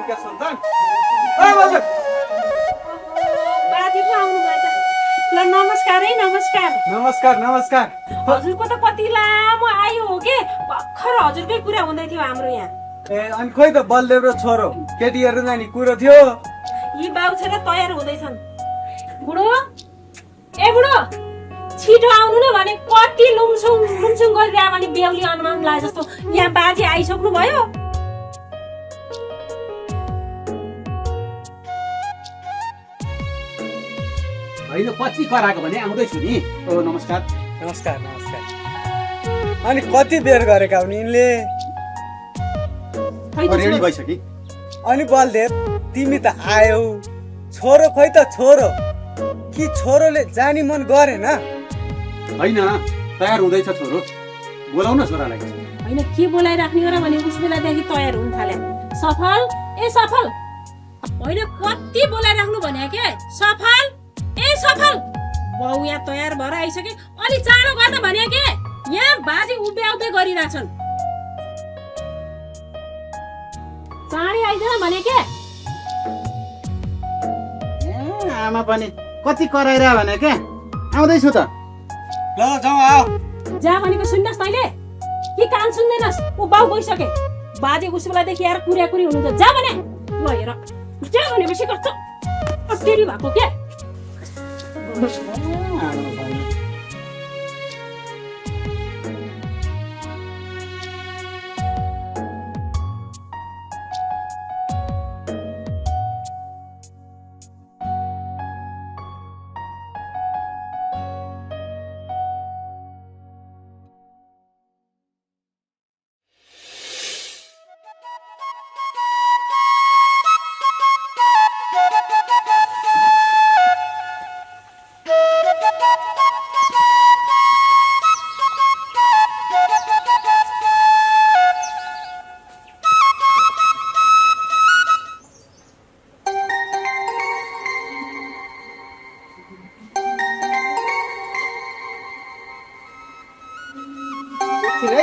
क्या सन्तान ए हजुर बाजे पो आउनु भएछ ल नमस्कार है नमस्कार नमस्कार नमस्कार हजुरको त कति लामो आयो हो के भर्खर हजुरकै कुरा हुँदै थियो हाम्रो यहाँ ए अनि खोइ त बलदेव र छोरो केटी हेर्न जाने कुरो थियो यी बाउ छोरा तयार हुँदैछन् बुढो ए बुढो छिटो आउनु न भने कति लुमसुङ गरिरह भने बेहुली अनुमान लागे जस्तो यहाँ बाजे आइसक्नु भयो होइन कति कराएको भने आउँदैछु नि ओ नमस्कार नमस्कार नमस्कार अनि कति बेर गरेका हुन् यिनले रेडी भइसक्यो अनि बलदेव तिमी त आयौ छोरो खोइ त छोरो कि छोरोले जानी मन गरेन होइन तयार हुँदैछ छोरो बोलाउन छोरालाई होइन के बोलाइराख्ने हो र भने उस बेलादेखि तयार हुन थाले सफल ए सफल होइन कति बोलाइराख्नु भने के सफल ए सफल बाउ यहाँ तयार भएर आइसके अलि चाँडो गर्न भने के यहाँ बाजे उभ्याउँदै गरिरहेछन् चाँडै आइदैन भने के आमा पनि कति कराइरह भने क्या आउँदैछु त ल जाऊ आऊ जा भनेको सुन्नस् तैँले कि कान सुन्दैनस् ऊ बाउ गइसके बाजे उस बेलादेखि आएर कुरी हुनुहुन्छ जा भने ल हेर जा भनेपछि कस्तो अटेरी भएको के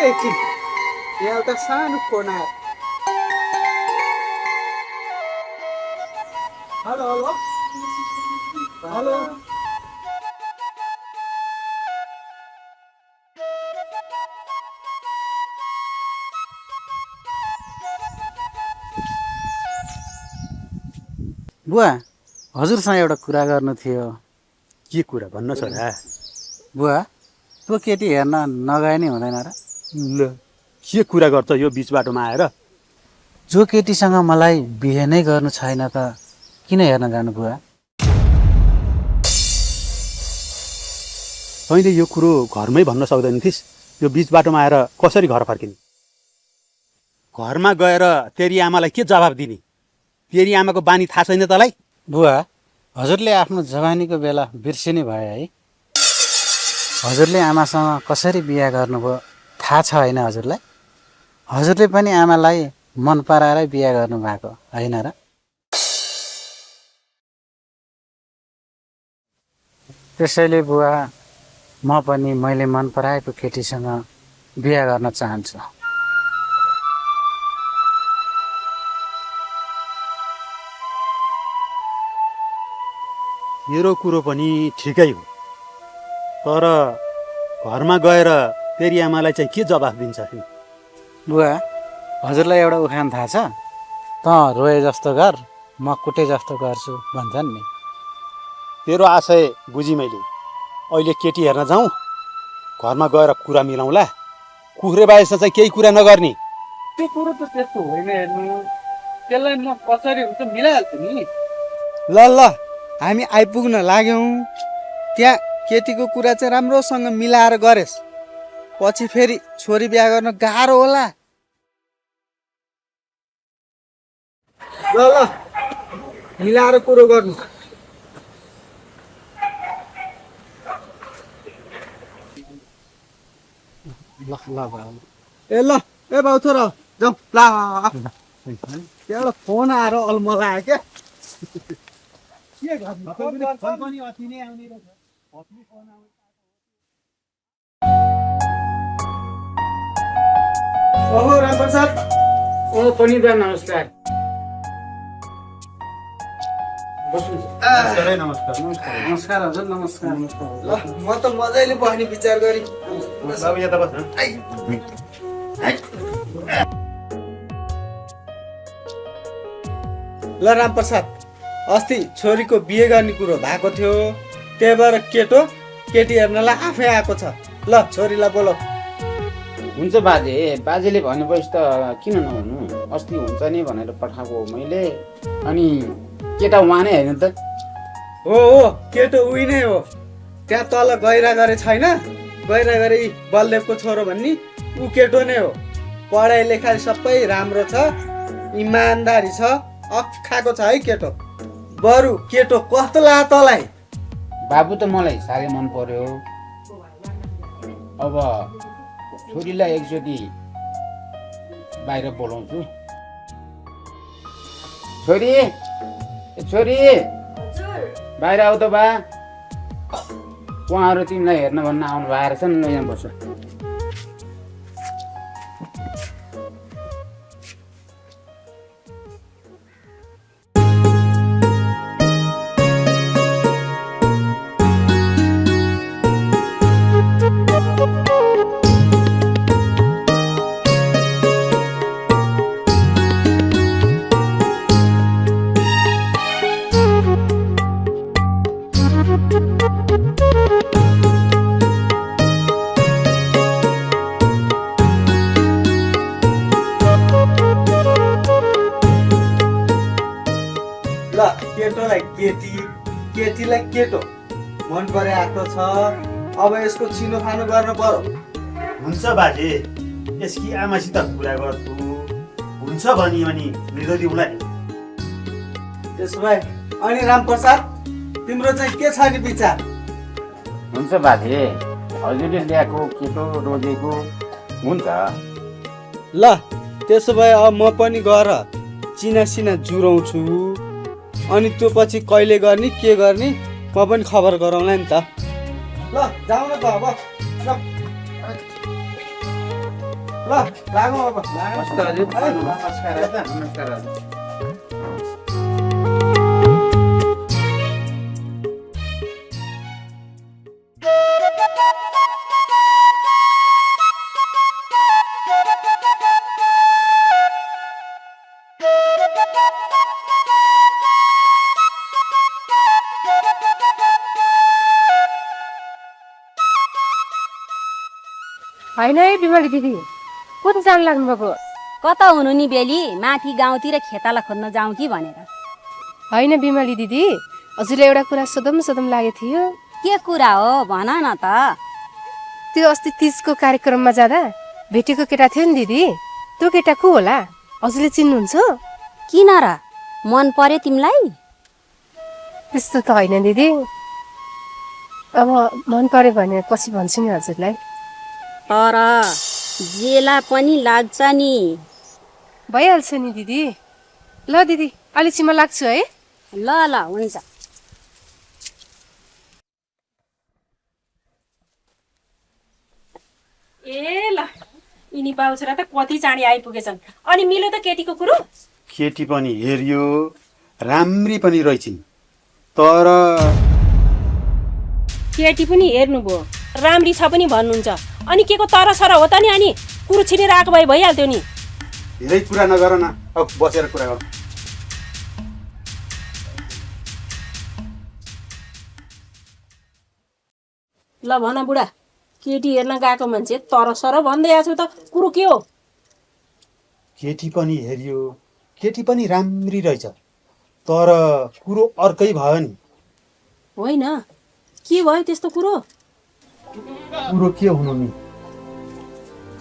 एकछिन यहाँ एउटा सानो कोना हेलो हेलो हेलो बुवा हजुरसँग एउटा कुरा गर्नु थियो के कुरा भन्न छोरा बुवा त्यो केटी हेर्न नगए नै हुँदैन र ल के कुरा गर्छ यो बिच बाटोमा आएर जो केटीसँग मलाई बिहे नै गर्नु छैन त किन हेर्न जानु बुवा तैँले यो कुरो घरमै भन्न सक्दैन थिइस् यो बिच बाटोमा आएर कसरी घर फर्किने घरमा गएर तेरी आमालाई के जवाब दिने तेरी आमाको बानी थाहा छैन तँलाई बुवा हजुरले आफ्नो जवानीको बेला बिर्सिने भयो है हजुरले आमासँग कसरी बिहा गर्नुभयो थाहा छ होइन हजुरलाई हजुरले पनि आमालाई मन पराएरै बिहा गर्नुभएको होइन र त्यसैले बुवा म पनि मैले मन पराएको केटीसँग बिहा गर्न चाहन्छु मेरो कुरो पनि ठिकै हो तर घरमा गएर तेरी आमालाई चाहिँ के जवाफ दिन्छ बुवा हजुरलाई एउटा उखान थाहा छ त रोए जस्तो गर म कुटे जस्तो गर्छु भन्छन् नि तेरो आशय बुझी मैले अहिले केटी हेर्न जाउँ घरमा गएर कुरा मिलाउँला कुखुरे बाहेक चाहिँ केही कुरा नगर्ने त्यो कुरो त त्यस्तो होइन हेर्नु त्यसलाई म कसरी हुन्छ मिलाइहाल्छु नि ल ल हामी आइपुग्न लाग्यौँ त्यहाँ केटीको कुरा चाहिँ राम्रोसँग मिलाएर गरेस् पछि फेरि छोरी बिहा गर्न गाह्रो होला ल ल मिलाएर कुरो गर्नु ल ल भाउ ए ल ए भाउ छोरा जाउँ ल त्यहाँबाट फोन आएर अलमलायो क्या के गर्नु ओहो रामप्रसाद ओ पनि दा नमस्कार नमस्कार नमस्कार नमस्कार हजुर नमस्कार ल म त मजाले बस्ने विचार गरी बाबु यता बस्नु ल रामप्रसाद अस्ति छोरीको बिहे गर्ने कुरो भएको थियो त्यही भएर केटी हेर्नलाई आफै आएको छ ल छोरीलाई बोलाऊ हुन्छ बाजेले भनेपछि त किन नहुनु अस्ति हुन्छ नि भनेर पठाएको मैले अनि केटा उहाँ नै होइन त हो केटो उही नै हो त्यहाँ तल गहिरा गरे छैन गहिरा गरे बलदेवको छोरो भन्ने ऊ केटो नै हो पढाइ लेखाइ सबै राम्रो छ इमान्दारी छ अक्खाको छ है केटो बरु केटो कस्तो लाग्यो तँलाई बाबु त मलाई साह्रै मन पर्यो अब छोरीलाई एकचोटि बाहिर बोलाउँछु छोरी बाहिर आऊ त बा उहाँहरू तिमीलाई हेर्न भन्न आउनु भएको रहेछ नि यहाँ बस्छ ल केटोलाई केटीलाई केटो मन परे आएको छ अब यसको छिनोफानो गर्न पर्यो हुन्छ बाजे यसकी आमासित कुरा गर्छु हुन्छ भनी निदोदिउँलाई त्यसो भए अनि रामप्रसाद तिम्रो चाहिँ के छ नि विचार हुन्छ बाजे हजुरले ल्याएको केटो रोजेको हुन्छ ल त्यसो भए अब म पनि गएर चिनासिना जुराउँछु अनि त्यो पछि कहिले गर्ने के गर्ने म पनि खबर गराउँला नि त ल जाउँ न त अब ल लागौँ अब नमस्कार हजुर नमस्कार हजुर होइन है बिमली दिदी कता जानु लाग्नुभएको कता हुनु नि बेली माथि गाउँतिर खेताला खोज्न जाउँ कि भनेर होइन बिमली दिदी हजुरलाई एउटा कुरा सोधौँ लागेको थियो के कुरा हो भन न त त्यो अस्ति तिजको कार्यक्रममा जाँदा भेटेको केटा थियो नि दिदी त्यो केटा को होला हजुरले चिन्नुहुन्छ किन र मन पर्यो तिमीलाई त्यस्तो त होइन दिदी अब मन पर्यो भने पछि भन्छु नि हजुरलाई तर जेला पनि लाग्छ नि भइहाल्छ नि दिदी ल दिदी अलिक म लाग्छु है ल ल हुन्छ ए ल यिनी बाउ छोरा त कति चाँडी आइपुगेछन् अनि मिल्यो त केटीको कुरो केटी पनि हेरियो राम्री पनि रहेछिन् तर केटी पनि हेर्नुभयो राम्री छ पनि भन्नुहुन्छ अनि के को तरसर हो त नि अनि कुरो छिनेर आएको भए भइहाल्थ्यो नि धेरै कुरा नगर न अब बसेर कुरा गर ल भन बुढा केटी हेर्न गएको मान्छे तरसर भन्दै आएको छु त कुरो के हो केटी पनि हेरियो केटी पनि राम्री रहेछ तर कुरो अर्कै भयो नि होइन के भयो त्यस्तो कुरो कुरो के हुनु नि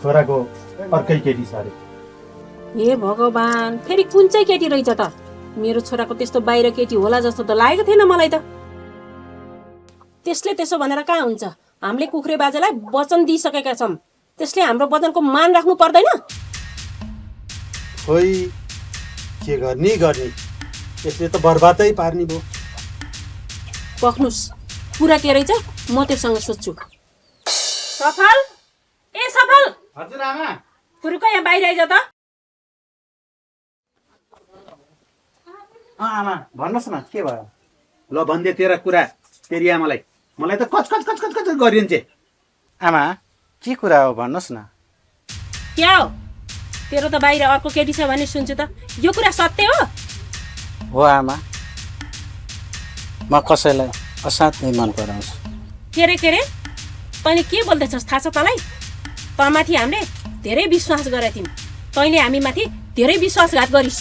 छोराको अर्कै केटी छ अरे हे भगवान् फेरि कुन चाहिँ केटी रहेछ त मेरो छोराको त्यस्तो बाहिर केटी होला जस्तो त लागेको थिएन मलाई त त्यसले त्यसो भनेर कहाँ हुन्छ हामीले कुखुरे बाजेलाई वचन दिइसकेका छौँ त्यसले हाम्रो वचनको मान राख्नु पर्दैन खोइ के गर्ने यसले त बर्बादै पार्ने भयो पख्नुस् कुरा के रहेछ म त्योसँग सोध्छु सफल ए सफल हजुर आमा कुरुको यहाँ बाहिर आइज त आमा भन्नुहोस् न के भयो ल भनिदिए तेरा कुरा तेरी आमालाई मलाई त कच कच कच कच कच गरिन्छ आमा के कुरा हो भन्नुहोस् न। क्या हो तेरो त बाहिर अर्को केटी छ भने सुन्छु त यो कुरा सत्य हो आमा म कसैलाई असाध्यै मन पराउँछु। के रे तैँले के बोल्दैछस् थाहा छ तँलाई? तँमाथि हामीले धेरै विश्वास गरेका थियौँ, तैँले हामीमाथि धेरै विश्वासघात गरिस्।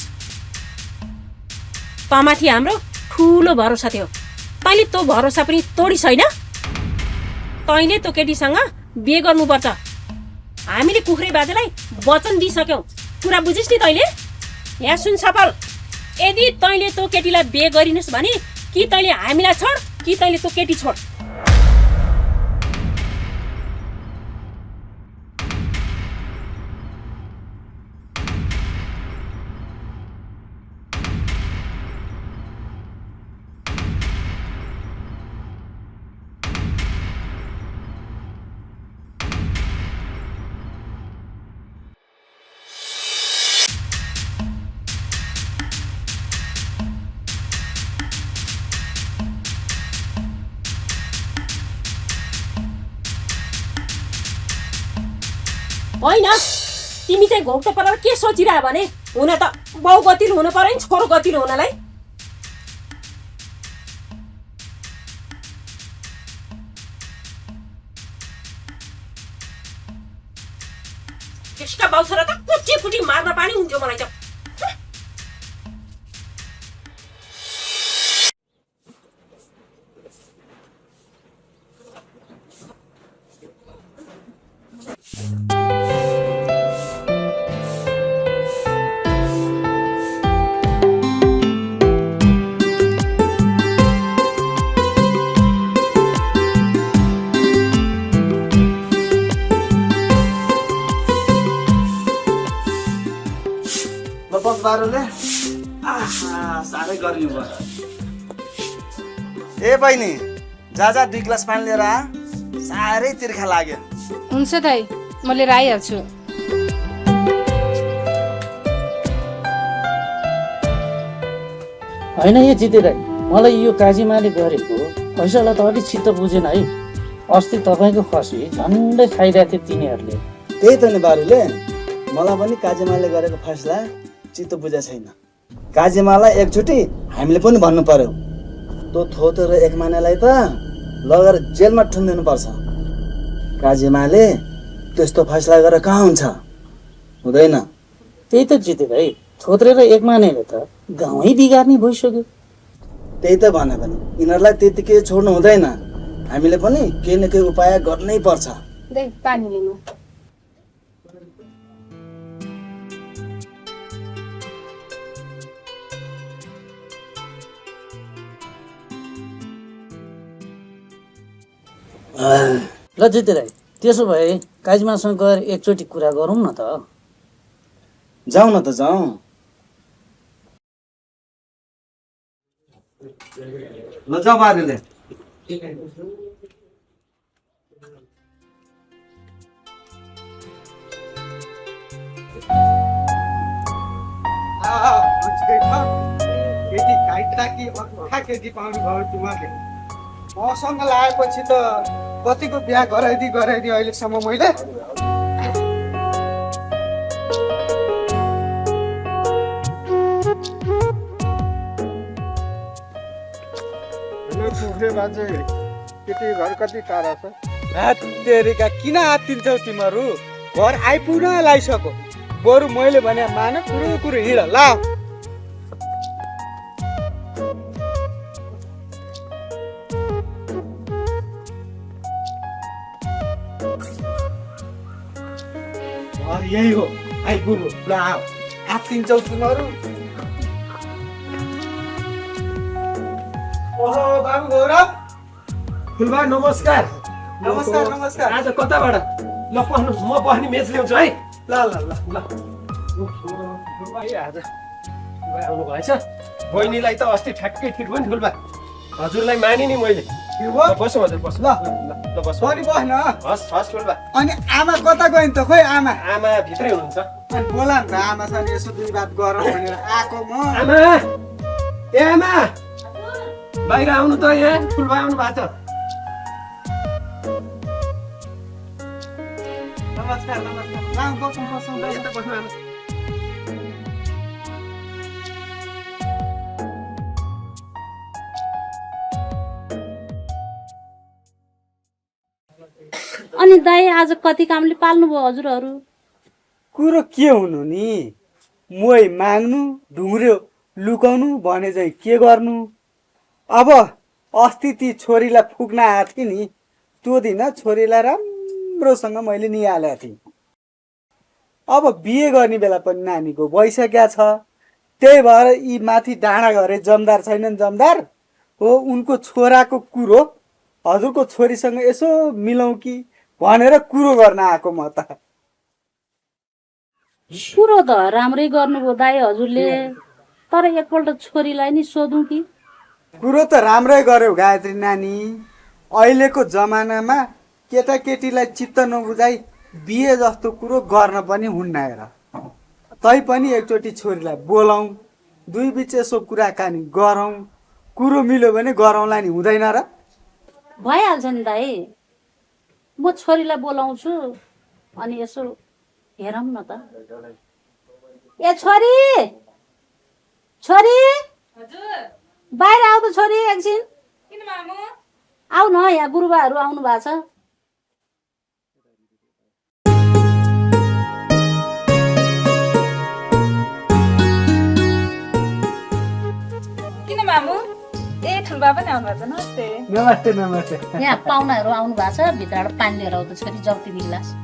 तँमाथि हाम्रो ठुलो भरोसा थियो, तैँले त्यो भरोसा पनि तोडिस् होइन? तैँले त्यो केटीसँग बिहे गर्नुपर्छ। हामीले कुखुरे बाजेलाई वचन दिइसक्यौँ, कुरा बुझिस् नि तैँले? यहाँ सुन सफल, यदि तैँले त्यो केटीलाई बिहे गरिनस् भने कि तैँले हामीलाई छोड कि तैँले त्यो केटी छोड। होइन तिमी चाहिँ घोक्टो परेर के सोचिरह्यो भने हुन त बाउ गतिलो हुनु पर्यो नि छोरो गतिलो हुनलाई। त्यसका बाउ छोरा त कुटी कुटी मार्न पानी हुन्थ्यो मलाई त। साह्रै गर्मी भयो। ए बहिनी जा 2 गिलास पानी लिएर आ, साह्रै तिर्खा लाग्यो। हुन्छ दाइ म लिएर आइहाल्छु। होइन यो जिते दाइ, मलाई यो काजीमाले गरेको फैसला त अलिक चित्त बुझेन है। अस्ति तपाईँको खसी झन्डै खाइरहेको थियो तिनीहरूले। त्यही त नि बारुले, मलाई पनि काजीमाले गरेको फैसला चित्त बुझेको छैन। काजीमालाई एकचोटि हामीले पनि भन्नु पर्यो, त्यो थोतो र एक महिनालाई त लगेर जेलमा ठुनिदिनु पर्छ। काजीमाले त्यस्तो फैसला गरेर कहाँ हुन्छ, हुँदैन। त्यही त जिते दाइ, थोत्रे र एक मानेले त गाउँै बिगार्ने भइसक्यो। त्यही त भने पनि यिनीहरूलाई त्यतिकै छोड्नु हुँदैन, हामीले पनि केही न केही उपाय गर्नै पर्छ। दाइ पानी लिनु। ल जिते दाइ, त्यसो भए काजीमासँग गएर एकचोटि कुरा गरौँ न त। जाउँ न त जाउँ। ल जाऊ बारुले। मसँग लागेपछि त कतिको बिहा गराइदिए अहिलेसम्म मैले। बाजे केटी घर कति टाढा छ? तेरिका किन आत्तिन्छौ तिमीहरू? घर आइपुग्न लागिसक्यो, बरु मैले भने मान कुरो हिँड ल। यही हो आइपुग्यो, ल आत्तिन्छौ तिमीहरू। ओहो बाबु गौरव, फुलबा नमस्कार। नमस्कार नमस्कार। आज कताबाट? ल पढ्नु, म बस्ने मेच ल्याउँछु है। ल ल ल ल। आज आउनु भएछ। बहिनीलाई त अस्ति ठ्याक्कै ठिक भयो नि फुलबा, हजुरलाई माने नि मैले। बस्नु हजुर बस्नु। ल ल बस्नु। पनि बस्न। हस् हस् फुलबा। अनि आमा कता गयो नि त? खोइ आमा। आमा भित्रै हुनुहुन्छ। अनि बोला नि त आमासँग यसो 2 बात गरौँ भनेर आएको म। आमा, ए आमा, बाहिर आउनु त यहाँ ठुल्बा आउनु भएको छ नमस्कार नमस्कार बस्नु बस्नु यता बस्नु आउनु अनि दाइ आज कति कामले पाल्नुभयो हजुरहरू? कुरो के हुनु नि मोही माग्नु ढुङ्ग्रो लुकाउनु भने चाहिँ के गर्नु। अब अस्ति ती छोरीलाई फुक्न आएको थिएँ नि त्यो दिन छोरीलाई राम्रोसँग मैले निहालेको थिएँ। अब बिहे गर्ने बेला पनि नानीको भइसकेको छ त्यही भएर यी माथि डाँडा घरे जमदार छैनन् जमदार हो उनको छोराको कुरो हजुरको छोरीसँग यसो मिलाउँ कि भनेर कुरो गर्न आएको म त। कुरो त राम्रै गर्नुभयो दाइ हजुरले, तर एकपल्ट छोरीलाई नि सोधौँ कि? कुरो त राम्रै गर्यो गायत्री नानी। अहिलेको जमानामा केटाकेटीलाई चित्त नबुझाइ बिहे जस्तो कुरो गर्न पनि हुन्न हेर। तैपनि एकचोटि छोरीलाई बोलाउँ दुई बिच यसो कुराकानी गरौँ कुरो मिल्यो भने गरौँला नि हुँदैन र? भइहाल्छ नि दाइ, म छोरीलाई बोलाउँछु अनि यसो हेरौँ न त। ए छोरी छोरी बाहिर आऊ त छोरी एकछिन। किन मामु? आऊ न, यहाँ गुरुबाहरू आउनु भएको छ। किन मामु? ए ठुल्बा पनि आउनु भएको छ। नमस्ते। नमस्ते नमस्ते। यहाँ पाहुनाहरू आउनु भएको छ, भित्रबाट पानी लिएर आऊ त छोरी, जौती गिलास।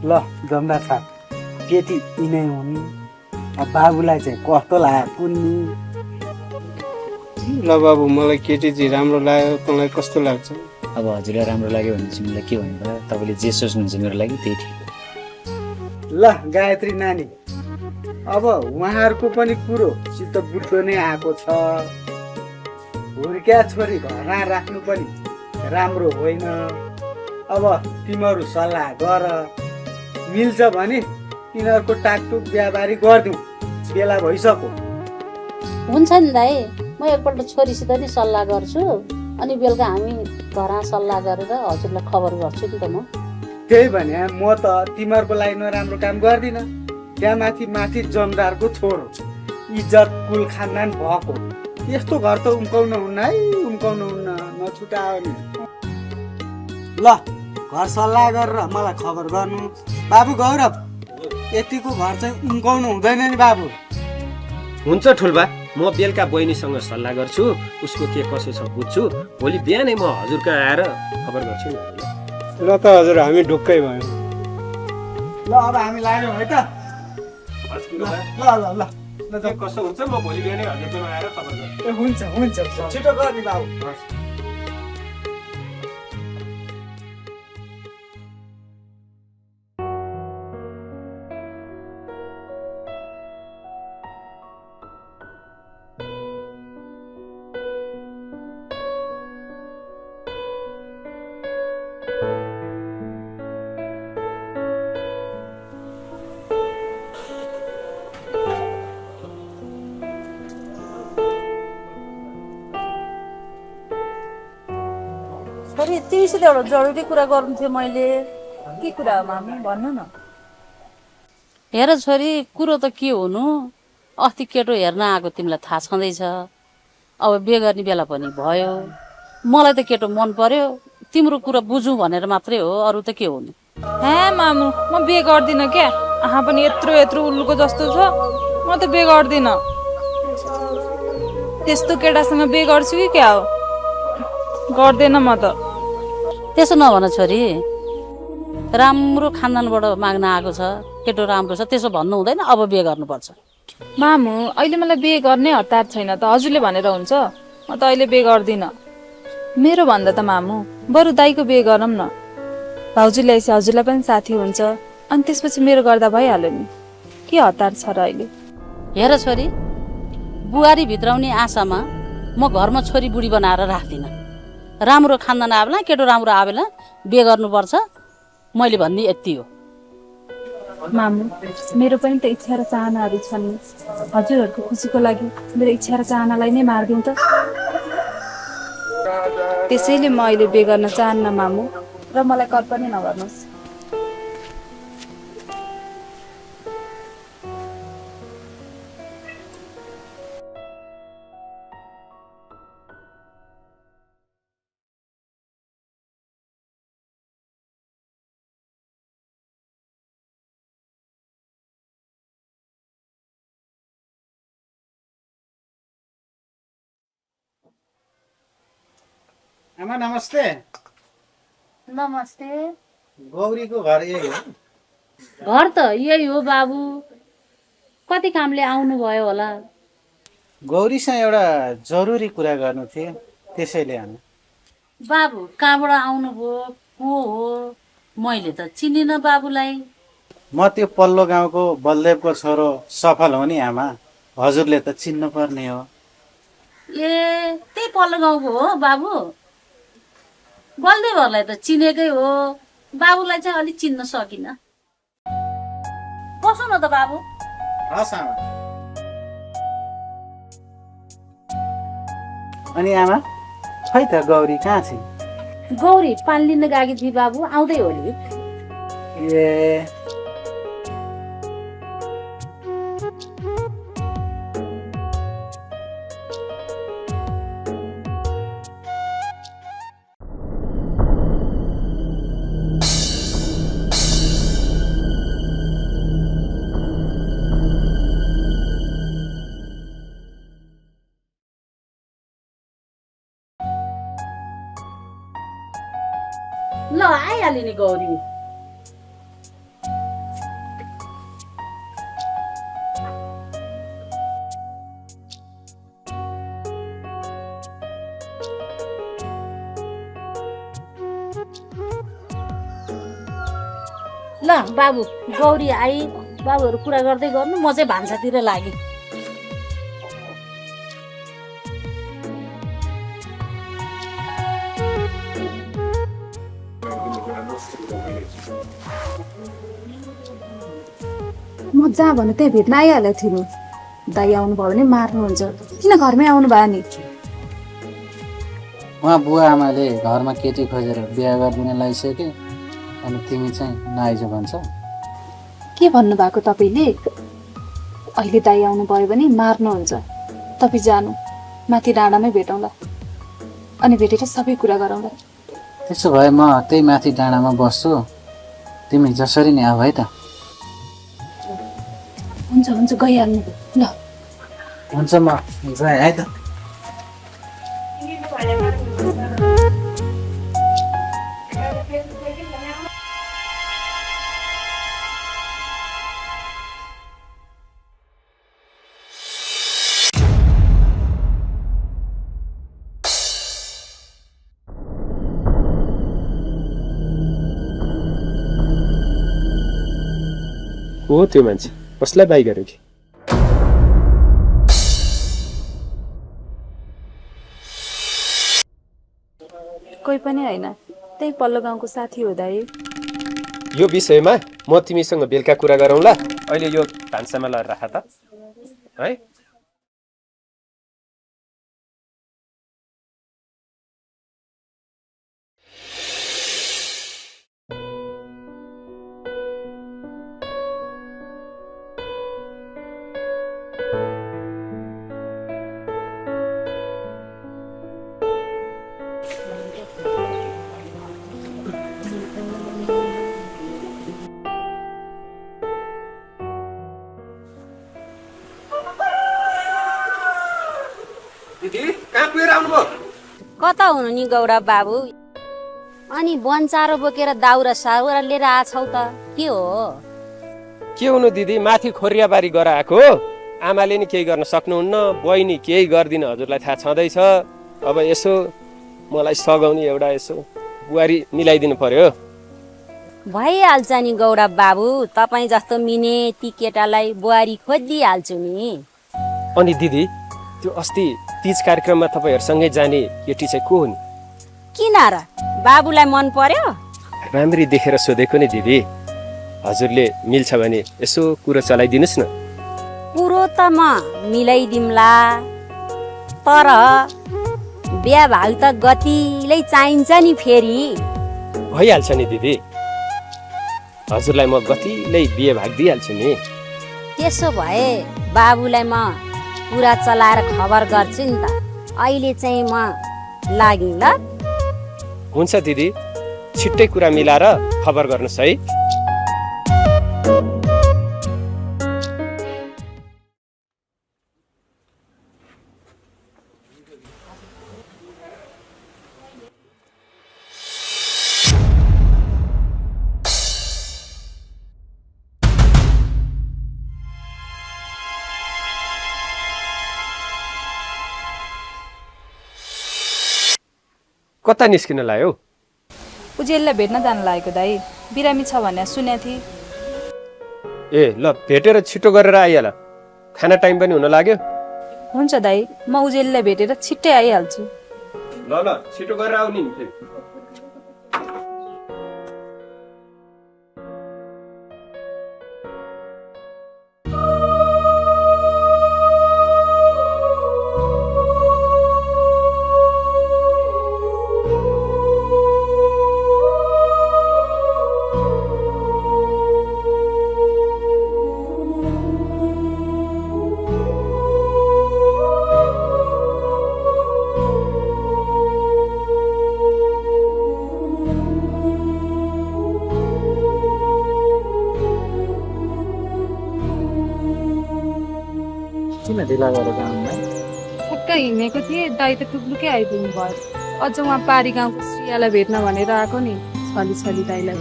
ल जमदार साहब केटी यिनै हुन्। अब बाबुलाई चाहिँ कस्तो लाग्यो कुन्नी? ल बाबु मलाई केटी चाहिँ राम्रो लाग्यो, तँलाई कस्तो लाग्छ? अब हजुरलाई राम्रो लाग्यो भने चाहिँ मलाई के भन्नु भयो, तपाईँले जे सोच्नुहुन्छ मेरो लागि त्यही ठिक हो। ल गायत्री नानी अब उहाँहरूको पनि कुरो चित्त बुझ्दो नै आएको छ। हुर्क्या छोरी घरमा राख्नु पनि राम्रो होइन। अब तिमीहरू सल्लाह गर मिल्छ भने यिनीहरूको टाकटुक बिहाबारी गरिदिउँ, बेला भइसक्यो। हुन्छ नि दाइ, म एकपल्ट छोरीसित नि सल्लाह गर्छु अनि बेलुका हामी घरमा सल्लाह गरेर हजुरलाई खबर गर्छु नि त म। त्यही भने म त तिमीहरूको लागि नराम्रो काम गर्दिनँ। त्यहाँ माथि जमदारको छोरो इज्जत कुल खानदान भएको यस्तो घर त उम्काउनु हुन्न है, उम्काउनु हुन्न, नछुटाओ नि। ल घर सल्लाह गरेर मलाई खबर गर्नु। बाबु गौरव यतिको घर चाहिँ उम्काउनु हुँदैन नि बाबु। हुन्छ ठुल्बा, म बेलुका बहिनीसँग सल्लाह गर्छु, उसको के कसो छ बुझ्छु, भोलि बिहानै म हजुरको आएर खबर गर्छु नि। ल त हजुर हामी ढुक्कै भयौँ। ल अब हामी लाग्यौँ है त। ल ल ल ल कसो हुन्छ म भोलि बिहानै हजुरकोमा आएर खबर गर्छु। ए हुन्छ हुन्छ छिटो गर्ने बाबु। छोरी तिमीसित एउटा जरुरी कुरा गर्नु थियो मैले। के कुरा हो मामु भन्नु न। हेर छोरी, कुरो त के हुनु, अस्ति केटो हेर्न आएको तिमीलाई थाहा छँदैछ। अब बिहे गर्ने बेला पनि भयो, मलाई त केटो मन पर्यो, तिम्रो कुरा बुझौँ भनेर मात्रै हो, अरू त के हुनु। हे मामु म बिहे गर्दिनँ क्या आहा पनि यत्रो यत्रो उल्लुको जस्तो छ म त बिहे गर्दिनँ त्यस्तो केटासँग बिहे गर्छु कि क्या हो गर्दैन म त त्यसो नभन छोरी राम्रो खानदानबाट माग्न आएको छ केटो राम्रो छ त्यसो भन्नु हुँदैन अब बिहे गर्नुपर्छ मामु अहिले मलाई बिहे गर्ने हतार छैन त हजुरले भनेर हुन्छ म त अहिले बिहे गर्दिनँ मेरो भन्दा त मामु बरु दाइको बिहे गरौँ न भाउजूले आएपछि हजुरलाई पनि साथी हुन्छ अनि त्यसपछि मेरो गर्दा भइहाल्यो नि के हतार छ र अहिले हेर छोरी बुहारी भित्राउने आशामा म घरमा छोरी बुढी बनाएर राख्दिनँ राम्रो खानदान आवेला केटो राम्रो आवेला बिहे गर्नुपर्छ मैले भन्ने यति हो मामु मेरो पनि त इच्छा र चाहनाहरू छन् नि हजुरहरूको खुसीको लागि मेरो इच्छा र चाहनालाई नै मारिदिउँ त त्यसैले म अहिले बिहे गर्न चाहन्न मामु र मलाई कल पनि नगर्नुहोस् आमा नमस्ते। नमस्ते गौरीको घर यही हो? घर त यही हो बाबु कति कामले आउनुभयो होला गौरीसँग एउटा जरुरी कुरा गर्नु थियो त्यसैले आमा बाबु कहाँबाट आउनुभयो को हो मैले त चिनिनँ बाबुलाई म त्यो पल्लो गाउँको बलदेवको छोरो सफल हो नि आमा हजुरले त चिन्नु पर्ने हो ए त्यही पल्लो गाउँको हो बाबु बलदेवहरूलाई त चिनेकै हो बाबुलाई चाहिँ अलिक चिन्न सकिनँ बसौ न त बाबु हस् आमा अनि आमा खै त गौरी कहाँ छिन् गौरी पानी लिन गएकी थिए बाबु आउँदै हो नि ए ल आइहाल्यो नि गौरी ल बाबु गौरी आई बाबुहरू कुरा गर्दै गर्नु म चाहिँ भान्सातिर लागेँ म जहाँ भन्नु त्यहाँ भेट्न आइहालेको थिएँ नि दाइ आउनुभयो भने मार्नुहुन्छ किन घरमै आउनु भयो नि उहाँ बुवा आमाले घरमा केटी खोजेर बिहा गरिदिन लागिसके अनि तिमी चाहिँ नआइज भन्छ के भन्नुभएको तपाईँले अहिले दाइ आउनुभयो भने मार्नुहुन्छ तपाईँ जानु माथि डाँडामै भेटौँला अनि भेटेर सबै कुरा गरौँला त्यसो भए म त्यही माथि डाँडामा बस्छु तिमी जसरी नि आऊ है त हुन्छ हुन्छ गइहाल्नु ल हुन्छ म जाएँ है त को हो त्यो मान्छे कसलाई बाई गर्यो कि कोही पनि होइन त्यही पल्लो गाउँको साथी हो दाइ यो विषयमा म तिमीसँग बेलुका कुरा गरौँला अहिले यो भान्सामा लगेर राख त है पुगेर आउनुभयो? कता हुनु नि गौरव बाबु? अनि बनचारो बोकेर दाउरा साउरा लिएर आछौ त के हो? के हुनु दिदी, माथि खोरियाबारी गएर आएको। आमाले नि केही गर्न सक्नुहुन्न, बहिनी केही गर्दिन, हजुरलाई थाहा छँदैछ। अब यसो मलाई सघाउने एउटा यसो बुहारी मिलाइदिनु पर्यो। भइहाल्छ नि गौरव बाबु, तपाईँ जस्तो मिने ती केटालाई बुहारी खोजिदिइहाल्छु नि। अनि दिदी, त्यो अस्ति तीज कार्यक्रममा तपाईँहरूसँगै जाने केटी चाहिँ को हो नि? किन र बाबुलाई मन पर्यो? राम्ररी देखेर सोधेको नि दिदी। हजुरले मिल्छ भने यसो कुरो चलाइदिनुहोस् न। कुरो त म मिलाइदिम्ला, तर बिहा भाग त गतिलै चाहिन्छ नि फेरि। भइहाल्छ नि दिदी, हजुरलाई म गतिलै बिहे भाग दिइहाल्छु नि। त्यसो भए बाबुलाई म कुरा चलाएर खबर गर्छु नि त। अहिले चाहिँ म लागि ल। हुन्छ दिदी, छिट्टै कुरा मिलाएर खबर गर्नुहोस् है। कता निस्किन लाग्यो? उजेललाई भेट्न जान लागेको दाइ, बिरामी छ भन्ने सुनेको थिएँ। ए ल, भेटेर छिटो गरेर आइहाल, खाना टाइम पनि हुन लाग्यो। हुन्छ दाइ, म उजेललाई भेटेर छिट्टै आइहाल्छु। ल ल, छिटो गरेर आउने नि फेरि। किन ढिला गरेर आउनु? ठ्याक्कै हिँडेको थिएँ, दाइ त टुप्लुकै आइपुग्नु भयो। अझ उहाँ पारी गाउँको श्रियालाई भेट्न भनेर आएको नि, छली छली दाइलाई।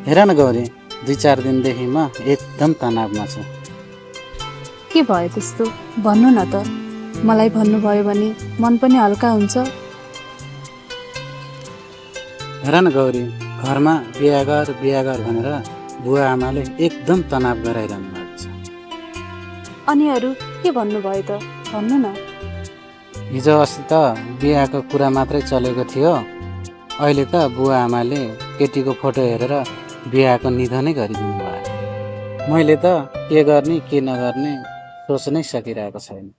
हेर न गौरी, 2-4 दिनदेखि म एकदम तनावमा छु। के भयो त्यस्तो? भन्नु न त, मलाई भन्नुभयो भने मन पनि हल्का हुन्छ। हेर न गौरी, घरमा बिहा गर भनेर बुवा आमाले एकदम तनाव गराइरहनु भएको छ। अनि अरू के भन्नुभयो त? भन्नु न। हिजो अस्ति त बिहाको कुरा मात्रै चलेको थियो, अहिले त बुवा आमाले केटीको फोटो हेरेर बिहाको निधनै गरिदिनु भयो। मैले त के गर्ने के नगर्ने सोच्नै सकिरहेको छैन।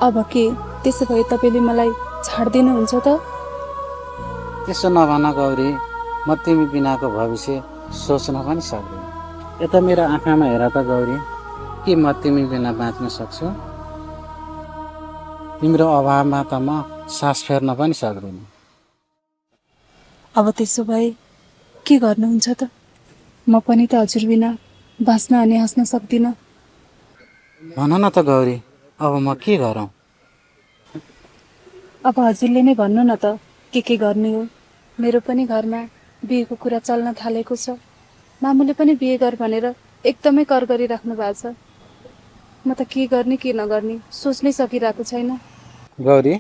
अब के? त्यसो भए तपाईँले मलाई छाड्दिनुहुन्छ त? त्यसो नभन गौरी, म तिमी बिनाको भविष्य सोच्न पनि सक्दिनँ। यता मेरो आँखामा हेर त गौरी, के म तिमी बिना बाँच्न सक्छु? तिम्रो अभावमा त म सास फेर्न पनि सक्दिनँ। अब त्यसो भए के गर्नुहुन्छ त? म पनि त हजुर बिना बाँच्न अनि हाँस्न सक्दिनँ। भन न त गौरी, अब म के गरौँ? अब हजुरले नै भन्नु न त, के गर्ने हो? मेरो पनि घरमा बिहेको कुरा चल्न थालेको छ। मामुले पनि बिहे गर भनेर एकदमै कर गरिराख्नु भएको छ। म त के गर्ने के नगर्ने सोच्नै सकिरहेको छैन। गौरी,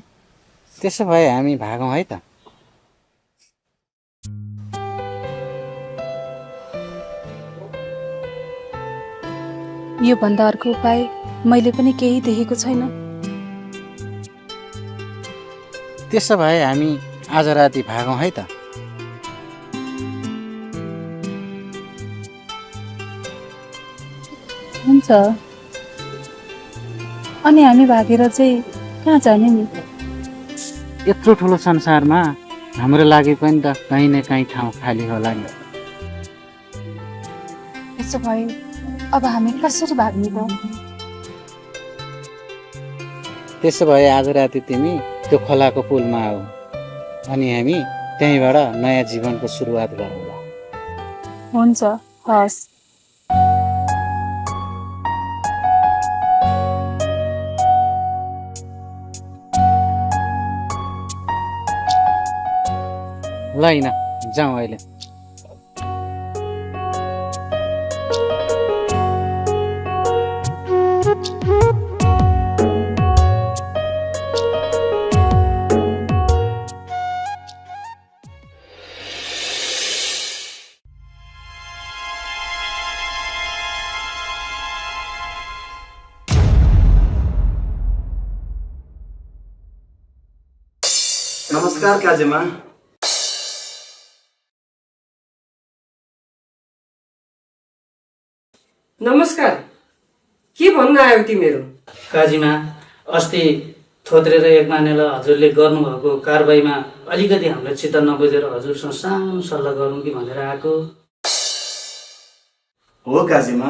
त्यसो भए हामी भागौँ है त? यो भन्दा अर्को उपाय मैले पनि केही देखेको छैन। त्यसो भए हामी आज राति भागौँ है त? हुन्छ। अनि हामी भागेर चाहिँ कहाँ जाने नि? यत्रो ठुलो संसारमा हाम्रो लागि पनि त कहीँ न कहीँ ठाउँ खाली होला नि। त्यसो भए अब हामी कसरी भाग्ने त? त्यसो भए आज राति तिमी त्यो खोलाको पुलमा आऊ अनि हामी त्यहीँबाट नयाँ जीवनको सुरुवात गरौँला। हुन्छ, हस्। ल हिँड जाउँ अहिले। नमस्कार काजेमा। नमस्कार, के भन्न आयो तिमीहरू? काजीमा, अस्ति थोत्रेर एक मानेलाई हजुरले गर्नुभएको कारबाहीमा अलिकति हाम्रो चित्त नबुझेर हजुरसँग सानो सल्लाह गरौँ कि भनेर आएको। हो काजीमा,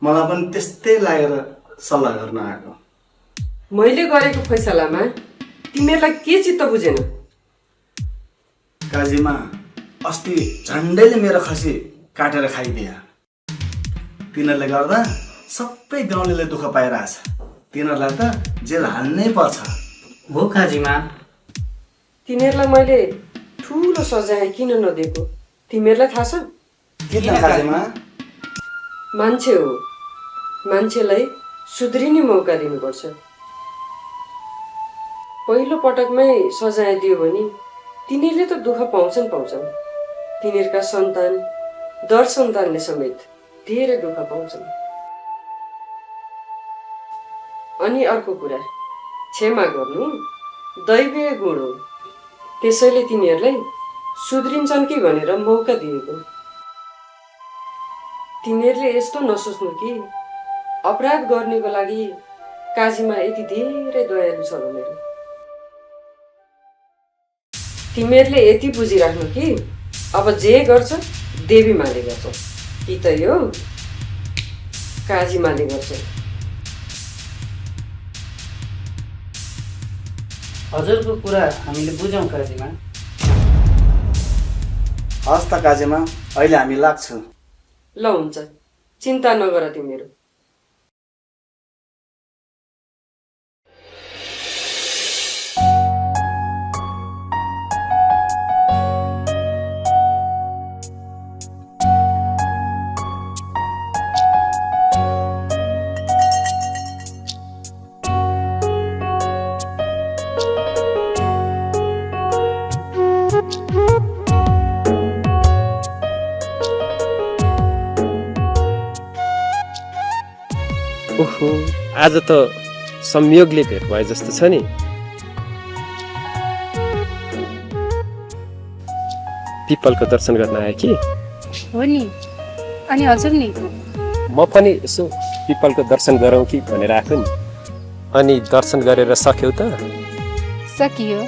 मलाई पनि त्यस्तै लागेर सल्लाह गर्न आएको। मैले गरेको फैसलामा तिमीहरूलाई के चित्त बुझेन? काजीमा, अस्ति झन्डैले मेरो खसी काटेर खाइदिए। तिनीहरूले गर्दा सबै गाउँलेले दुःख पाइरहेछ। तिनीहरूलाई त जेल हाल्नै पर्छ। हो काजीमा। तिनीहरूलाई मैले ठुलो सजाय किन नदिएको तिमीहरूलाई थाहा छ? किन काजीमा? मान्छे हो, मान्छेलाई सुध्रिने मौका दिनुपर्छ। पहिलो पटकमै सजाय दियो भने तिनीहरूले त दुःख पाउँछन्। तिनीहरूका सन्तान, दर सन्तानले समेत धेरै दुःख पाउँछन्। अनि अर्को कुरा, क्षमा गर्नु दैवीय गुण हो। त्यसैले तिनीहरूलाई सुध्रिन्छन् कि भनेर मौका दिएको। तिनीहरूले यस्तो नसोच्नु कि अपराध गर्नेको लागि काजीमा यति धेरै दयालु छ भनेर। तिमीहरूले यति बुझिराख्नु कि अब जे गर्छ देवी माले गर्छ कि त यो काजी माले गर्छ। हजुरको कुरा हामीले बुझौँ काजीमा। हस् त काजीमा, अहिले हामी लाग्छौँ। ल हुन्छ, चिन्ता नगर तिमीहरू। ओहो, आज त संयोगले भेट भए जस्तो छ नि। पिपलको दर्शन गर्न आए कि? हो नि। अनि हजुर नि? म पनि यसो पिपलको दर्शन गरौँ कि भनेर आएको नि। अनि दर्शन गरेर सक्यौ त? सकियो,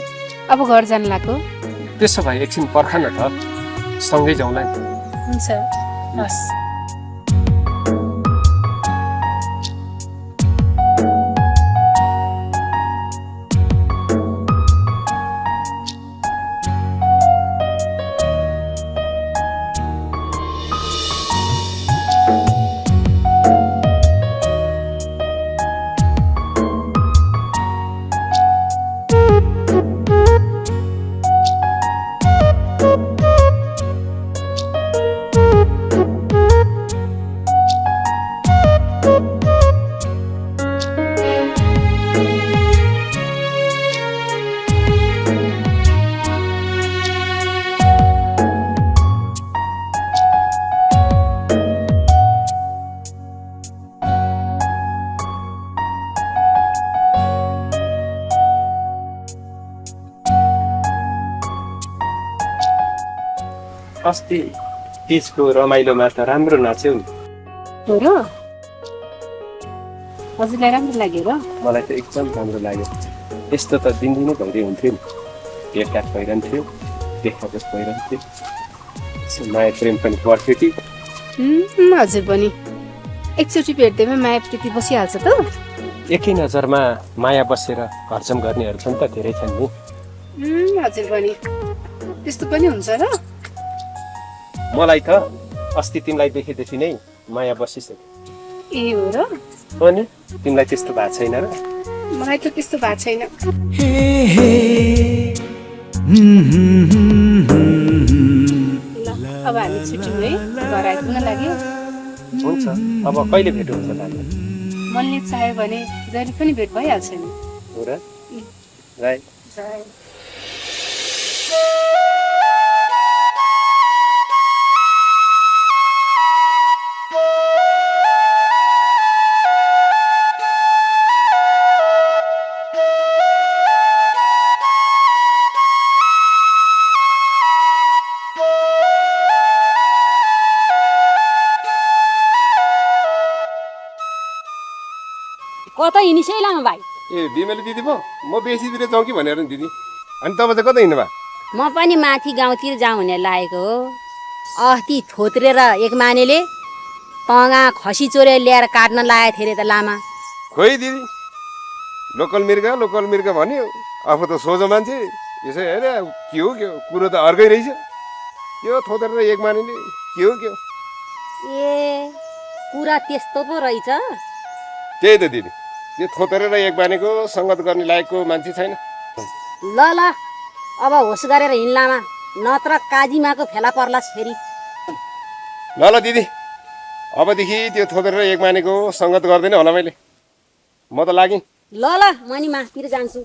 अब घर जान लाग्यो। त्यसो भए एकछिन पर्ख न त, सँगै जाउँला नि। हुन्छ, हस्। अस्ति तीजको रमाइलोमा त राम्रो नाच्यौ नि। हो र? हजुरलाई राम्रो लाग्यो र? मलाई त एकदम राम्रो लाग्यो। यस्तो त दिनदिनै भइदिए हुन्थ्यो नि। भेटघाट भइरहन्थ्यो, देखादेख भइरहन्थ्यो, माया प्रेम पनि बढ्थ्यो कि। हजुर पनि एकचोटि भेट्दैमा माया प्रीति बसिहाल्छ त। एकै नजरमा माया बसेर घरजम गर्नेहरू छन् त धेरै छन् नि। हजुर बहिनी त्यस्तो पनि हुन्छ र? मलाई त अस्ति तिमीलाई देखेदेखि नै माया बसिसक्यो। ए हो र? अनि तिमीलाई त्यस्तो भएको छैन र? मलाई त त्यस्तो भएको छैन। ल अब हामी छुट्यौँ है, घर आइपुग्न लाग्यो। हुन्छ, अब कहिले भेट हुन्छ दाजु? मनले चाह्यो भने जहिले पनि भेट भइहाल्छ नि। हो र? राई। कता हिँडिसै लामा भाइ? ए बिमले दिदी पो म बेसीतिर जाउँ कि भनेर नि दिदी। अनि तपाईँ चाहिँ कता हिँड्नु भयो? म पनि माथि गाउँतिर जाउँ भनेर लागेको हो। अस्ति थोत्रेर एक मानेले तँगा खसी चोरेर ल्याएर काट्न लागेको थियो अरे त लामा। खोइ दिदी, लोकल मिर्गा भन्यो। आफू त सोझो मान्छे, यसो हेरे के हो कुरो त अर्कै रहेछ। के हो थोत्रेर एक मानेले के हो? ए कुरा त्यस्तो पो रहेछ। त्यही त दिदी, त्यो थोत्रेर एक मानेको सङ्गत गर्ने लायकको मान्छे छैन। ल ल अब होस गरेर हिँड्लामा, नत्र काजीमाको फेला पर्लास् फेरि। ल ल दिदी, अबदेखि त्यो थोत्रेर एक मानेको सङ्गत गर्दैन होला मैले। म त लागेँ। ल ल म नि माथितिर जान्छु।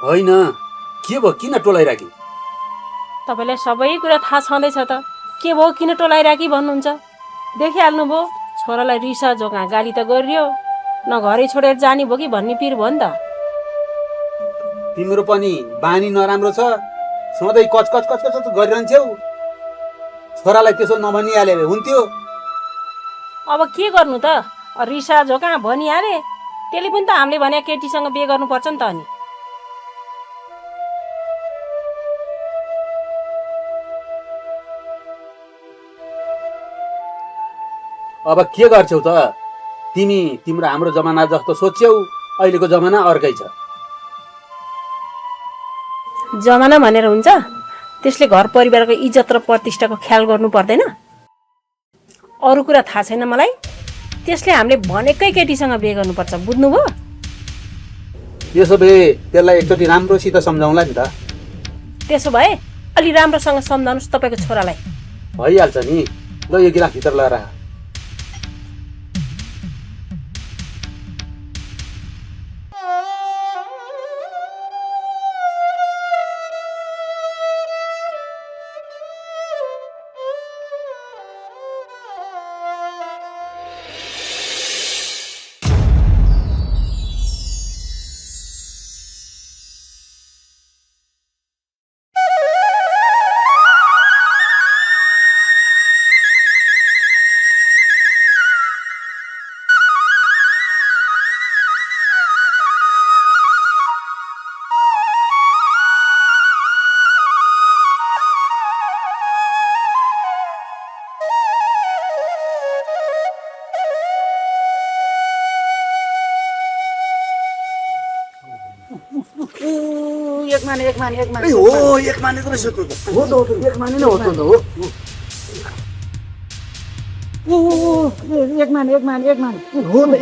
होइन, के भयो? किन टोलाइराखी? तपाईँलाई सबै कुरा थाहा छँदैछ त, के भयो किन टोलाइराखी भन्नुहुन्छ? देखिहाल्नुभयो, छोरालाई रिसा जोगा गाली त गरियो, न घरै छोडेर जाने भयो कि भन्ने पिर भयो नि त। तिम्रो पनि बानी नराम्रो छ, सधैँ कचकच गरिरहन्छौ। छोरालाई त्यसो नभनिहाले हुन्थ्यो। अब के गर्नु त, रिसा झोका भनिहाले, त्यसले पनि त हामीले भने केटीसँग बिहे गर्नुपर्छ नि त। अनि अब के गर्छौ त तिमी? तिम्रो हाम्रो जमाना जस्तो सोच्यौ, अहिलेको जमाना अर्कै छ। जमाना भनेर हुन्छ? त्यसले घर परिवारको इज्जत र प्रतिष्ठाको ख्याल गर्नु पर्दैन? अरू कुरा थाहा छैन मलाई। त्यसले हामीले भनेकै केटीसँग बिहे गर्नुपर्छ, बुझ्नुभयो? त्यसो भए त्यसलाई एकचोटि राम्रोसित सम्झाउँला नि त। त्यसो भए अलि राम्रोसँग सम्झाउनुहोस् तपाईँको छोरालाई। भइहाल्छ नि। ल यो गिलास भित्र लगाएर राख। एक माने हो, एक माने त रहेछ त। हो त एक माने नै हो त हो। एक माने हो त,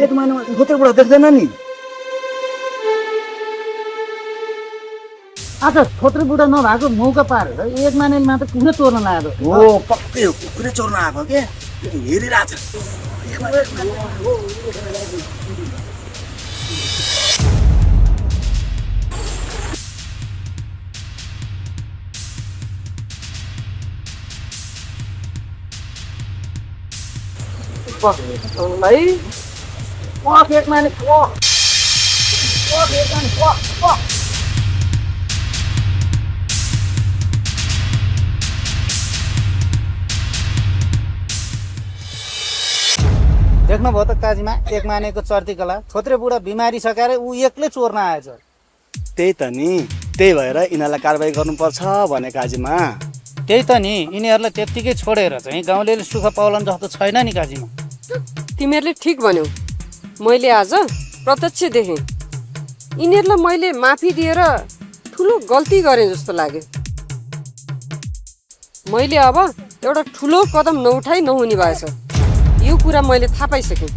एक माने होतेबाट देख्दैन नि। आज छोत्रे बुढा नभएको मौका पारेर एक माने मात्र कुनै चोर्न लाग्यो। हो पक्कै हो, कुकुरै चोर्न आएको के हेरिरहेछ। एक माने देख्नुभयो त काजीमा एक मानेको चर्ती कला छोत्रे बुढा बिमारी सकाएर ऊ एक्लै चोर्न आएछ। त्यही त नि, त्यही भएर यिनीहरूलाई कारबाही गर्नुपर्छ भने काजीमा। त्यही त नि, यिनीहरूलाई त्यत्तिकै छोडेर चाहिँ गाउँले सुख पाउलान् जस्तो छैन नि काजीमा। तिमीहरूले ठिक भन्यौ। मैले आज प्रत्यक्ष देखेँ। यिनीहरूलाई मैले माफी दिएर ठुलो गल्ती गरेँ जस्तो लाग्यो। मैले अब एउटा ठुलो कदम नउठाइ नहुने भएछ। यो कुरा मैले थाहा पाइसकेँ।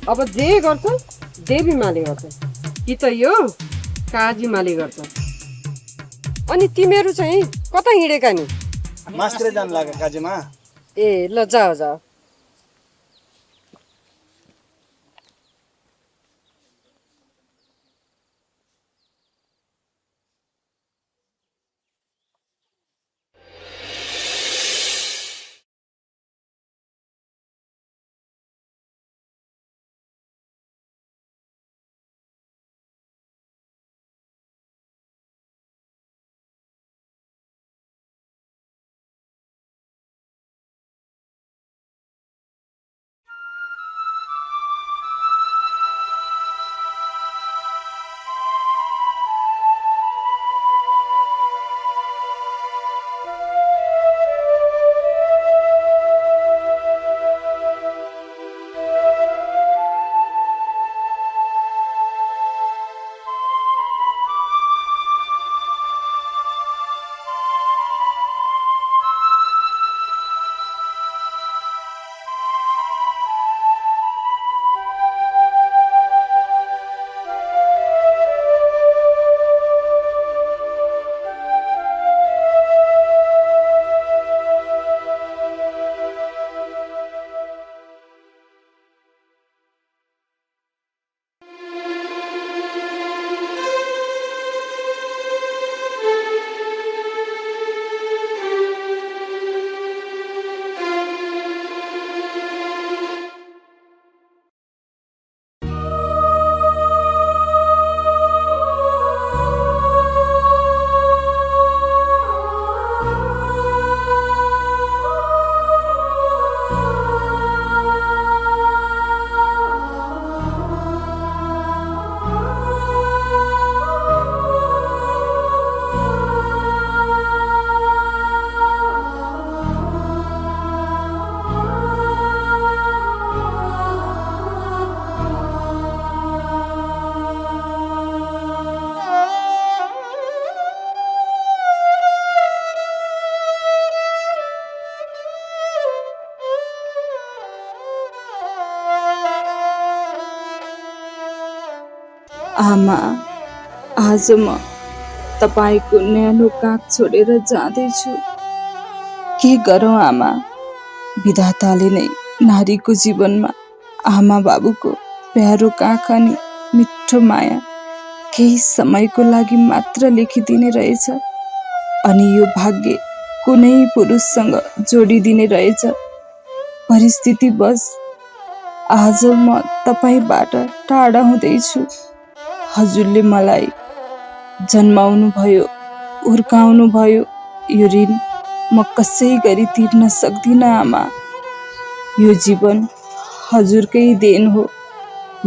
अब जे गर्छ देवीमाले गर्छ कि त यो काजीमाले गर्छ। अनि तिमीहरू चाहिँ कता हिँडेका नि? मास्टरै जानु लाग्यो काजीमा। ए ल जाऊ जाऊ। आमा, आज म तपाईँको न्यानो काख छोडेर जाँदैछु। के गरौँ आमा, विधाताले नै नारीको जीवनमा आमा बाबुको प्यारो काख अनि मिठो माया केही समयको लागि मात्र लेखिदिने रहेछ। अनि यो भाग्य कुनै पुरुषसँग जोडिदिने रहेछ। परिस्थिति बस आज म तपाईँबाट टाढा हुँदैछु। हजुरले मलाई जन्माउनु भयो, हुर्काउनु भयो। यो ऋण म कसै गरी तिर्न सक्दिनँ आमा। यो जीवन हजुरकै देन हो।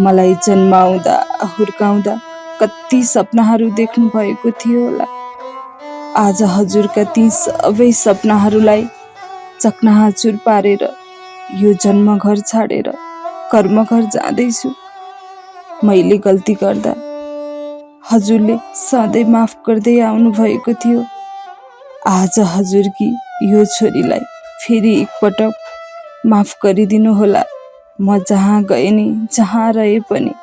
मलाई जन्माउँदा हुर्काउँदा कति सपनाहरू देख्नु भएको थियो होला। आज हजुरका ती सबै सपनाहरूलाई चकनाचुर पारेर यो जन्मघर छाडेर कर्मघर जाँदैछु। मैले गल्ती गर्दा हजुरले सधैँ माफ गर्दै आउनु भएको थियो। आज हजुरकी यो छोरीलाई फेरि एकपटक माफ गरिदिनु होला। म जहाँ गए नि जहाँ रहे पनि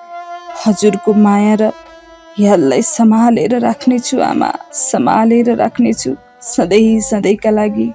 हजुरको माया र यादलाई सम्हालेर राख्नेछु आमा, सम्हालेर राख्नेछु सधैँ सधैँका लागि।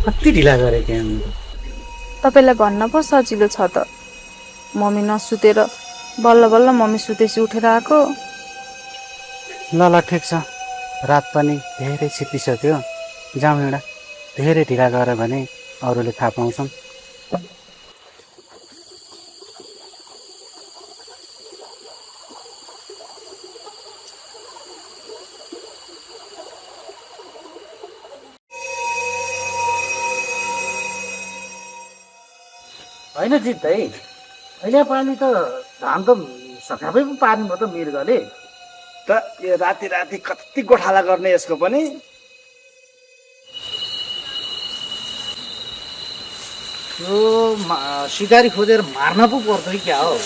कति ढिला गरेको हामी। तपाईँलाई भन्न पो सजिलो छ त, मम्मी नसुतेर बल्ल बल्ल मम्मी सुतेपछि उठेर आएको। ल ल ठिक छ, रात पनि धेरै छिपिसक्यो, जाउँ एउटा। धेरै ढिला गऱ्यो भने अरूले थाहा पाउँछन्। होइन जित भाइ, अहिले पानी त धान त सकापै पो पार्नुभयो त मृगले। त यो राति राति कति गोठाला गर्ने यसको पनि। यो सिकारी खोजेर मार्न पो पर्छ कि क्या हो।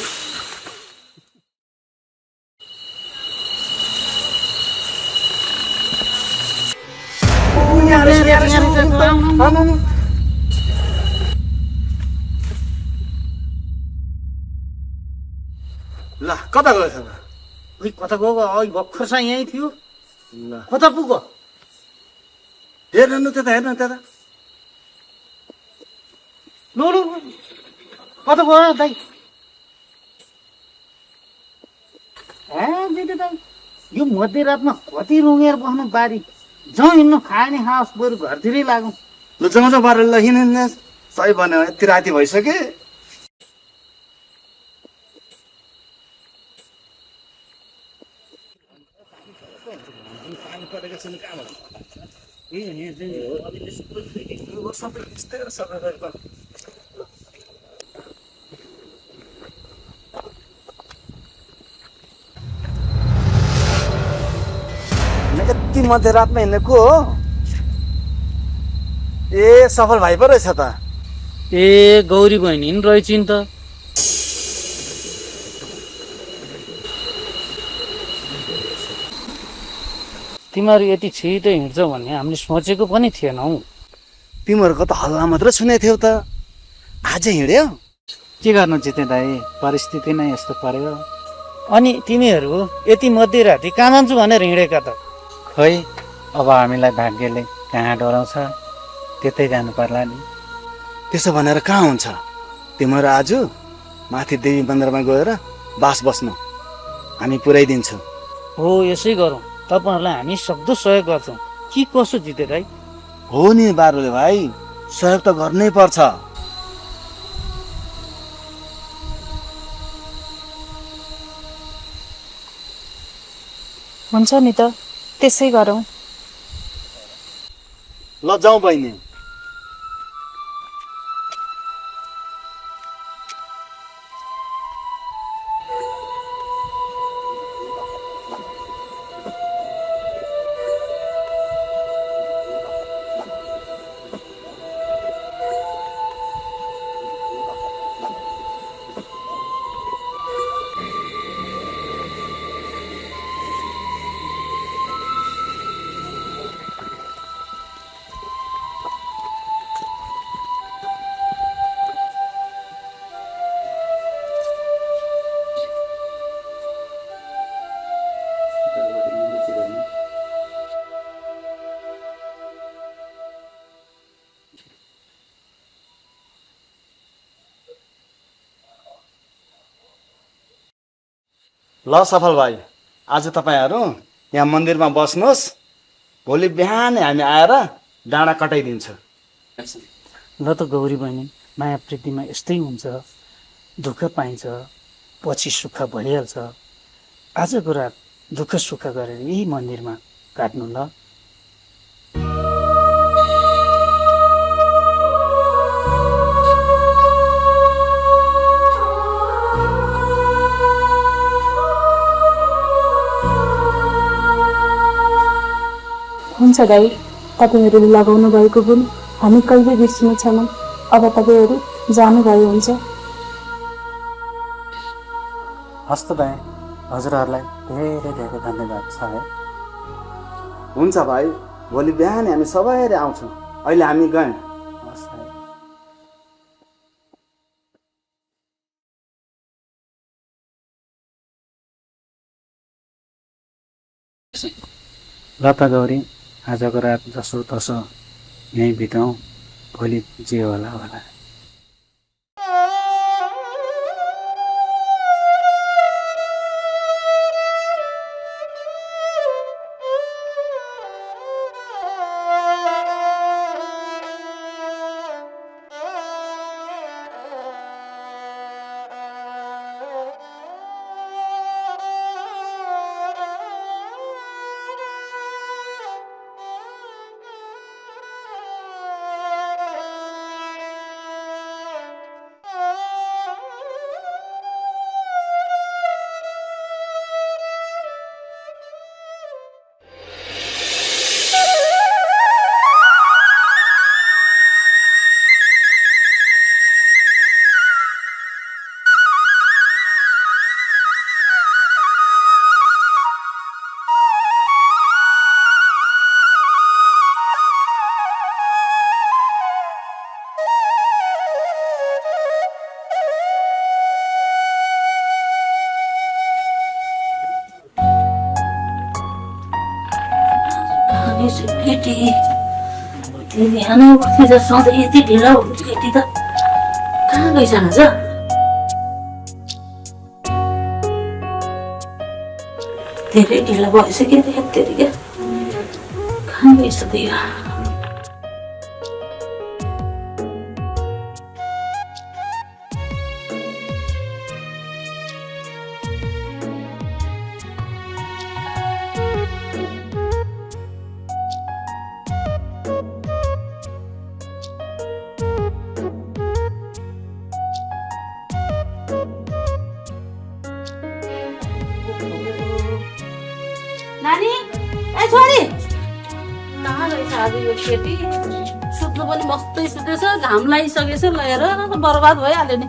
ल कता गयो त? उही कता गयो, अघि भर्खर यहीँ थियो। कता पुग्यो? हेर्नु त्यता, हेर्नु त्यता। लो लो, कता गयो दाइ? दिदी दाइ, यो मध्यरातमा कति रुँगेर बस्नु बारी। जाउँ हिँड्नु, खायो नि खाओस्, बरु घरतिरै लागौँ। ल जाउँ जाउँ बाह्र, ल हिँड्नु। सही भन्यो, यति राति भइसक्यो। यति मध्यरातमा हिँडेको हो? ए सफल भाइ पो रहेछ त। ए गौरी बहिनी नि रहेछन् त। तिमीहरू यति छिटो हिँड्छौ भन्ने हामीले सोचेको पनि थिएनौ। तिमीहरूको त हल्ला मात्र सुनेको थियौ त, आज हिँड्यो? के गर्नु जिते दाइ, परिस्थिति नै यस्तो पर्यो। अनि तिमीहरू यति मध्यराति कहाँ जान्छु भनेर हिँडेका त? खै अब हामीलाई भाग्यले कहाँ डराउँछ, त्यतै जानु पर्ला नि। त्यसो भनेर कहाँ हुन्छ? तिमीहरू आज माथि देवी मन्दिरमा गएर बास बस्नु, हामी पुर्याइदिन्छौँ। हो, यसै गरौँ। तपाईँहरूलाई हामी सक्दो सहयोग गर्छौँ। के कसो जिते दाइ? हो नि बारुले भाइ, सहयोग त गर्नै पर्छ। हुन्छ नि त, त्यसै गरौँ। ल जाउँ बहिनी। ल सफल भाइ, आज तपाईँहरू यहाँ मन्दिरमा बस्नुहोस्। भोलि बिहानै हामी आएर डाँडा कटाइदिन्छ। ल त गौरी बहिनी, माया प्रीतिमा यस्तै हुन्छ। दुःख पाइन्छ, पछि सुख भइहाल्छ। आजको रात दुःख सुख गरेर यही मन्दिरमा काट्नु ल। हुन्छ दाइ, तपाईँहरूले लगाउनु भएको गुण हामी कहिले बिर्सिने छैनौँ। अब तपाईँहरू जानुभयो हुन्छ। हस् त दाइ, हजुरहरूलाई धेरै धेरै धन्यवाद छ है। हुन्छ भाइ, भोलि बिहानै हामी सबैले आउँछौँ। अहिले हामी गयौँ। हस् है। ल त गौरी, आजको रात जसो तसो यहीँ बिताउँ। भोलि जे होला होला। केटी बिहान उठेर सधैँ यति ढिलो हुन्छ केटी त कहाँ गइसक्छ धेरै ढिलो भइसक्यो यत्तिकै कहाँ गइसक्यो नानी ए छोरी कहाँ गएछ आज यो केटी सुत्नु पनि मस्तै सुतेछ घाम लागिसकेछ लिएर बर्बाद भइहाल्यो नि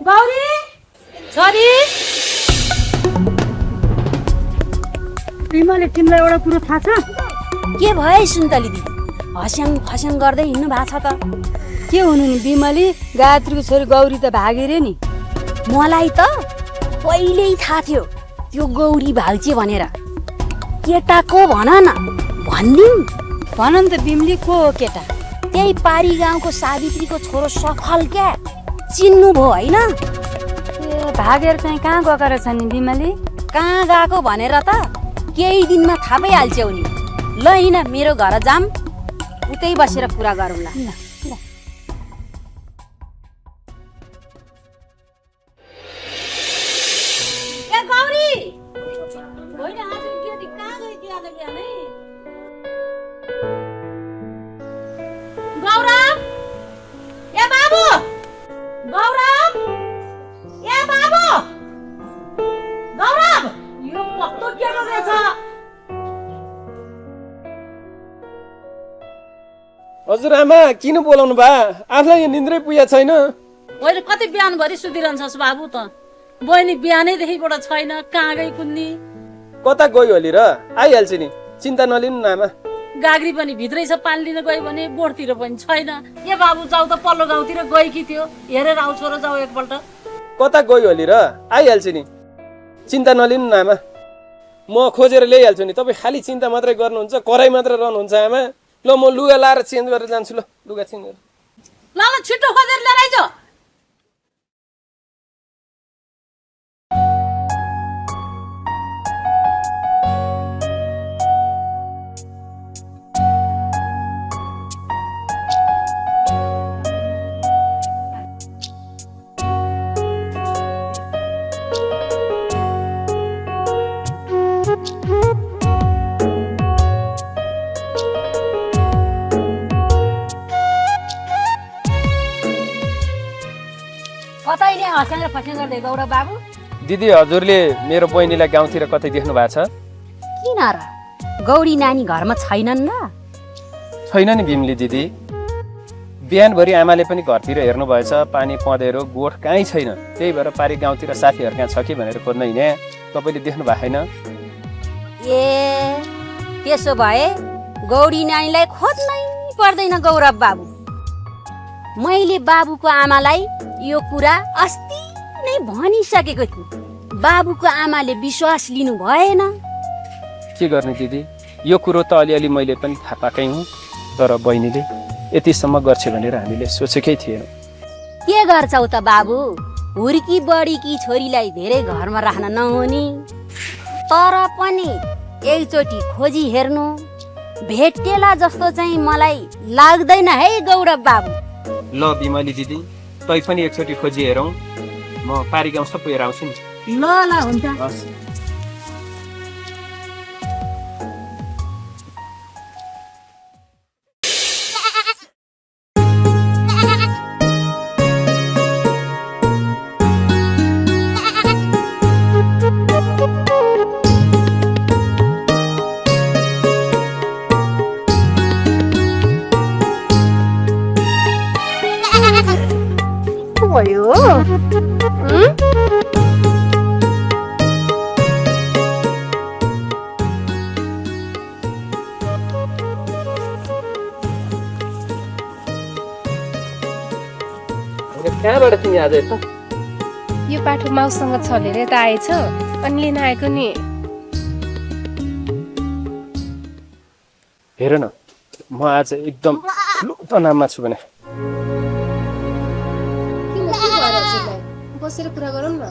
गौरी छोरी तिमीले तिमीलाई एउटा कुरो थाहा छ के भयो सुन्तली दिदी हस्याङ फस्याङ गर्दै हिँड्नु भएको छ त के हुनु नि बिमली गायत्रीको छोरी गौरी त भागे रे नि मलाई त पहिल्यै थाहा थियो त्यो गौरी भाग्छे भनेर केटाको भन न भनिदिउँ भन नि त बिमली को हो केटा त्यही पारी गाउँको सावित्रीको छोरो सफल क्या चिन्नु भयो होइन ए भागेर चाहिँ कहाँ गएको रहेछ नि बिमली कहाँ गएको भनेर त केही दिनमा थाहा पाइहाल्छौ नि ल हिँड मेरो घर जाम उतै बसेर कुरा गरौँला हजुरआमा किन बोलाउनु भा आफूलाई यो निन्द्रै पुगेको छैन मैले कति बिहानभरि सुतिरहन्छस् बाबु त बहिनी बिहानैदेखिबाट छैन कहाँ गई कुन्नी कता गयो होली र आइहाल्छ नि चिन्ता नलिनु न आमा गाग्री पनि भित्रै छ पानी लिन गयो भने बोटतिर पनि छैन ए बाबु जाऊ त पल्लो गाउँतिर गएकी थियो हेरेर आऊ छोरो जाऊ एकपल्ट कता गयो होली र आइहाल्छ नि चिन्ता नलिनु न आमा म खोजेर ल्याइहाल्छु नि तपाईँ खालि चिन्ता मात्रै गर्नुहुन्छ कराई मात्र रहनुहुन्छ आमा ल म लुगा लाएर चेन्ज गरेर जान्छु ल लुगा चेन्ज गरेर ल ल छिटो खोजेर लिएर आइज कतैले हस्याङ र फस्याङ गर्दै गौरव बाबु दिदी हजुरले मेरो बहिनीलाई गाउँतिर कतै देख्नु भएको छ किन र गौरी नानी घरमा छैनन् र छैन नि भीमली दिदी बिहानभरि आमाले पनि घरतिर हेर्नु भएछ पानी पँधेरो गोठ कहीँ छैन त्यही भएर पारी गाउँतिर साथीहरू कहाँ छ कि भनेर खोज्न हिँडे तपाईँले देख्नु भएको छैन ए त्यसो भए गौरी नानीलाई खोज्नै पर्दैन गौरव बाबु मैले बाबुको आमालाई यो कुरा अस्ति नै भनिसकेको थिएँ बाबुको आमाले विश्वास लिनु भएन के गर्ने दिदी यो कुरो त अलिअलि मैले पनि थाहा पाएकै हुँ तर बहिनीले यतिसम्म गर्छ भनेर हामीले सोचेकै थिएनौँ। के गर्छौ त बाबु, हुर्की बढीकी छोरीलाई धेरै घरमा राख्न नहुने, तर पनि एकचोटि खोजी हेर्नु भेटेला जस्तो चाहिँ मलाई लाग्दैन है गौरव बाबु। ल बिमली दिदी, तै पनि एकचोटि खोजी हेरौँ। म पारी गाउँ सब हेर आउँछु नि। ल ल हुन्छ। हस्। भयो कहाँबाट तिमी आज यता? यो पाठो माउसँग छलेर यता आएछ अनि लिन आएको नि। हेर न, म आज एकदम ठुलो तनावमा छु भने। बसेर कुरा गरौँ न।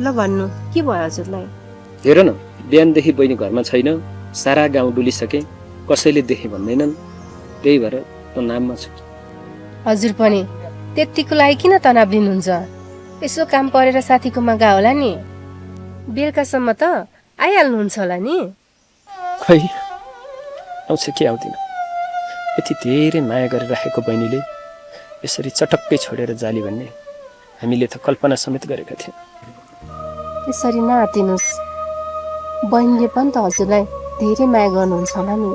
ल भन्नु, के भयो हजुरलाई? हेर न, बिहानदेखि बहिनी घरमा छैन, सारा गाउँ डुलिसके, कसैले देखे भन्दैनन्, त्यही भएर तनावमा छु। हजुर पनि त्यतिको लागि किन तनाव लिनुहुन्छ? यसो काम परेर साथीकोमा गयो होला नि, बेलुकासम्म त आइहाल्नुहुन्छ होला नि। खै आउँछ कि आउँदिन, यति धेरै माया गरेर राखेको बहिनीले यसरी चटक्कै छोडेर जाली भन्ने हामीले त कल्पना समेत गरेका थियौँ। यसरी नआतिनुहोस्, बहिनीले पनि त हजुरलाई धेरै माया गर्नुहुन्छ होला नि।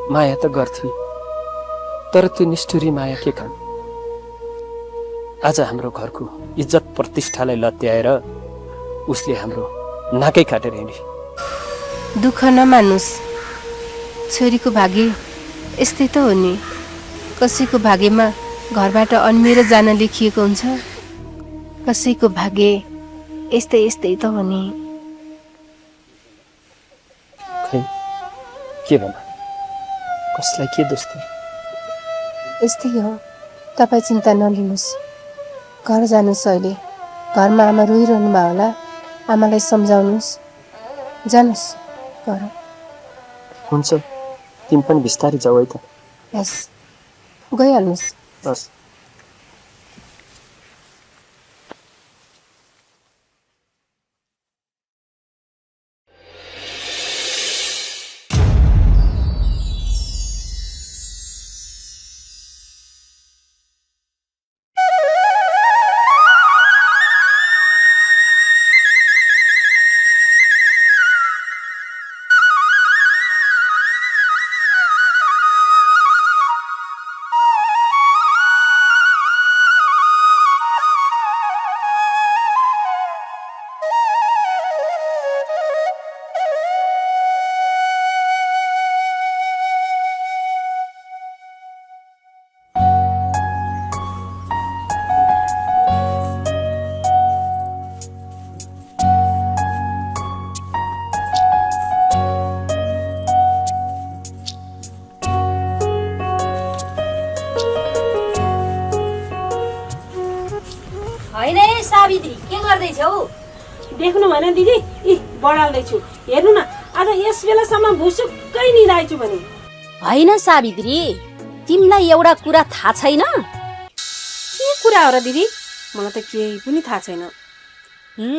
माया त गर्थे, तर त्यो निष्ठुरी माया के काम? आज हाम्रो घरको इज्जत प्रतिष्ठालाई लत्याएर उसले हाम्रो नाकै काटेर हिँडे। दुःख नमान्नुहोस्, छोरीको भाग्य यस्तै त हो नि। कसैको भाग्यमा घरबाट अन्मिएर जान लेखिएको हुन्छ, कसैको भाग्य यस्तै यस्तै त हो नि। खै के भन, कसलाई के दोष दिने? यस्तै हो, तपाईँ चिन्ता नलिनुहोस्, घर जानुहोस्। अहिले घरमा आमा रोइरहनु भयो होला, आमालाई सम्झाउनुहोस्। जानुहोस् घर। हुन्छ, तिमी पनि बिस्तारै जाऊ है त। हस्, गइहाल्नुहोस्। हस्। होइन है सावित्री, के गर्दैछौ? देख्नु भएन दिदी, बढाल्दैछु। हेर्नु न, आज यस बेलासम्म भुसुक्कै निदाइछु भने। होइन सावित्री, तिमीलाई एउटा कुरा थाहा छैन? के कुरा हो र दिदी? मलाई त केही पनि थाहा छैन।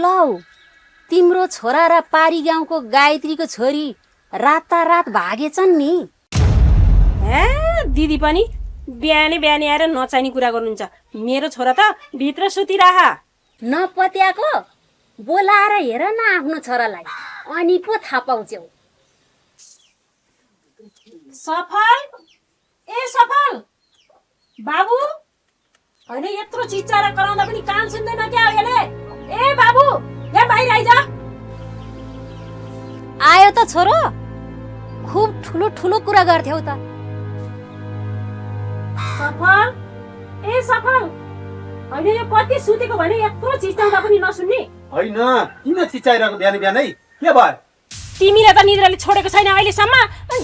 लौ, तिम्रो छोरा र पारी गाउँको गायत्रीको छोरी रातारात भागेछन् नि। हे दिदी पनि बिहानै बिहानै आएर नचाहिने कुरा गर्नुहुन्छ। मेरो छोरा त भित्र सुतिराख। नपत्याको बोलाएर हेर न आफ्नो छोरालाई, अनि पो थाहा पाउँछौ। सफल, ए सफल बाबु, होइन यत्रो चिच्चाएर कराउँदा पनि कान सुन्दैन क्या यसले? ए बाबु, यहाँ बाहिर आइज। आयो त छोरो, खुब ठुलो ठुलो कुरा गर्थ्यौ त। सफल, ए सफल, होइन यो कति सुतेको भने यत्रो चिच्चाउँदा पनि नसुन्ने? होइन किन चिचाइरहेको बिहान बिहानै के भयो? तिमीले त निद्राले छोडेको छैन अहिलेसम्म,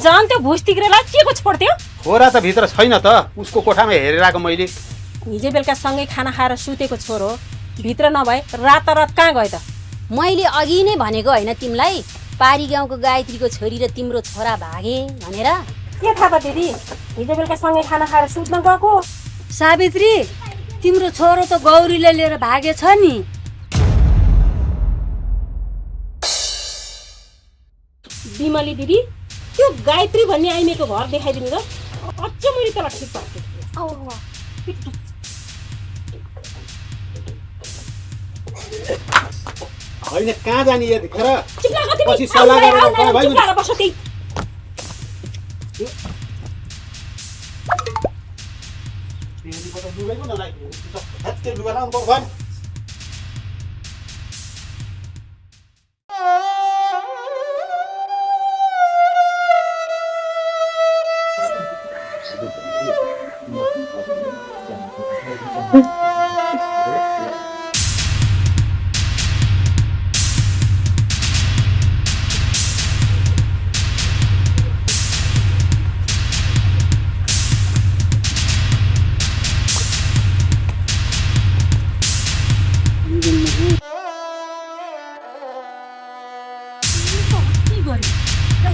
झन् त्यो भुस तिग्रेलाई के को छोड्थ्यो? छोरा त भित्र छैन त, उसको कोठामा हेरेर आएको मैले। हिजो बेलुका सँगै खाना खाएर सुतेको छोरो भित्र नभए रातारात कहाँ गयो त? मैले अघि नै भनेको होइन तिमीलाई, पारी गाउँको गायत्रीको छोरी र तिम्रो छोरा भागे भनेर? के थाहा त दिदी, हिजो बेलुका सँगै खाना खाएर सुत्न गएको। सावित्री, तिम्रो छोरो त गौरीले लिएर भागेछ नि। बिमली दिदी, त्यो गायत्री भन्ने आइमेको घर देखाइदिनु त, अझ मैले त्यसलाई ठिक पार्छु। होइन कहाँ जाने यतिखेर? चुप लाग तिमी, पछि सल्लाह गरेर गयो भाइ। चुप लाग बस त्यही। लुगा लाउनु पर्छ।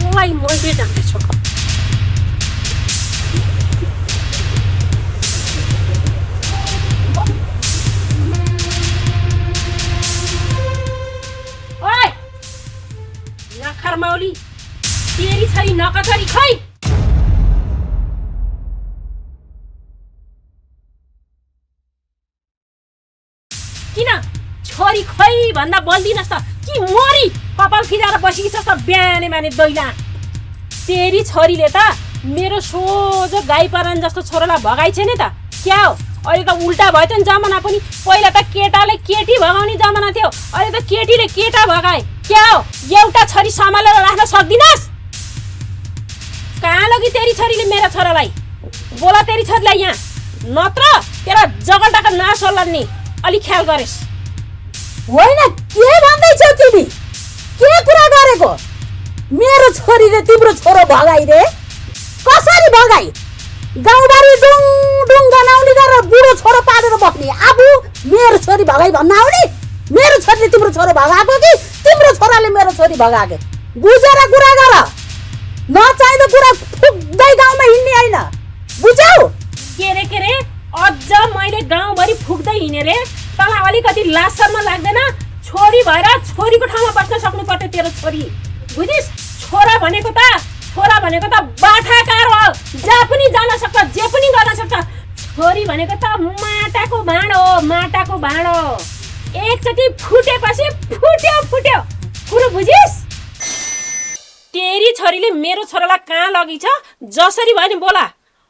मलाई मैले जान्दैछु। ओए नखर मौली, तेरी छोरी नकचरी खै। किन छोरी खै भन्दा बोल्दिनस् त कि मरी कपाल फिजाएर बसिसस् त बिहानै माने दैला। तेरी छोरीले त मेरो सोझो गाई पालन जस्तो छोरालाई भगाइछ नि त। क्या हो, अहिले त उल्टा भयो त नि जमाना पनि। पहिला त केटाले केटी भगाउने जमाना थियो, अहिले त केटीले केटा भगाए। क्या हो, एउटा छोरी सम्हालेर राख्न सक्दिनस्? कहाँ लगी तेरी छोरीले मेरो छोरालाई? बोला तेरी छोरीलाई यहाँ, नत्र तेरा जगल्टाको नाश होला नि। अलि ख्याल गरेस्। होइन, के भन्दैछौ तिमी? के कुरा गरेको? मेरो छोरीले तिम्रो छोरो भगाइ रे? कसरी भगाइ? गाउँबारी डुङ डुङ गनाउने गरेर बुढो छोरो पालेर बस्ने आफू मेरो छोरी भगाइ भन्न आउने? मेरो छोरीले तिम्रो छोरो भगाएको कि तिम्रो छोराले मेरो छोरी भगाएको? बुझेर कुरा गर। नचाहिँदो कुरा फुक्दै गाउँमा हिँड्ने होइन, बुझ्यौ? के रे अझ मैले गाउँभरि फुक्दै हिँडेँ रे। तँलाई अलिकति लाज शर्म लाग्दैन? छोरी भएर छोरीको ठाउँमा बस्न सक्नु पर्थ्यो तेरो छोरी, बुझिस्? छोरा भनेको त बाठाकार हो, जहाँ पनि जान सक्छ, जे पनि गर्न सक्छ। छोरी भनेको त माटाको भाँडो हो, माटाको भाँडो। एकचोटि फुटेपछि फुट्यो, कुरो बुझिस्? तेरी छोरीले मेरो छोरालाई कहाँ लगी छ, जसरी भयो नि बोला।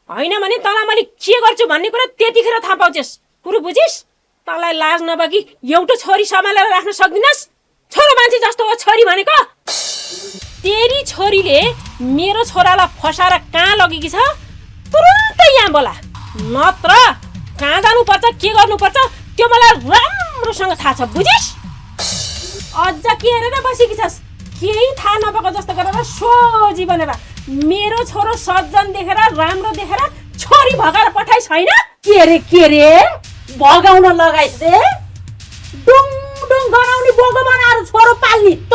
होइन भने तँलाई मैले के गर्छु भन्ने कुरा त्यतिखेर थाहा पाउँछस्, कुरो बुझिस्? तँलाई लाज नभएकी एउटा छोरी सम्हालेर राख्न सक्दिनस्? छोरो मान्छे जस्तो हो छोरी भनेको। तेरी छोरीले मेरो छोरालाई फसाएर कहाँ लगेकी छ, तुरुन्तै यहाँ बोला, नत्र कहाँ जानुपर्छ के गर्नुपर्छ त्यो मलाई राम्रोसँग थाहा छ, बुझिस्? अझ के हेरेर बसेकी छस्? केही थाहा नभएको जस्तो गरेर सोझी बनेर मेरो छोरो सज्जन देखेर राम्रो देखेर छोरी भगाएर पठाइ छैन? के रे भगाउन लगाइस् रे? डुङ डुङ गराउने बोगो बनाएर छोरो पाल्ने त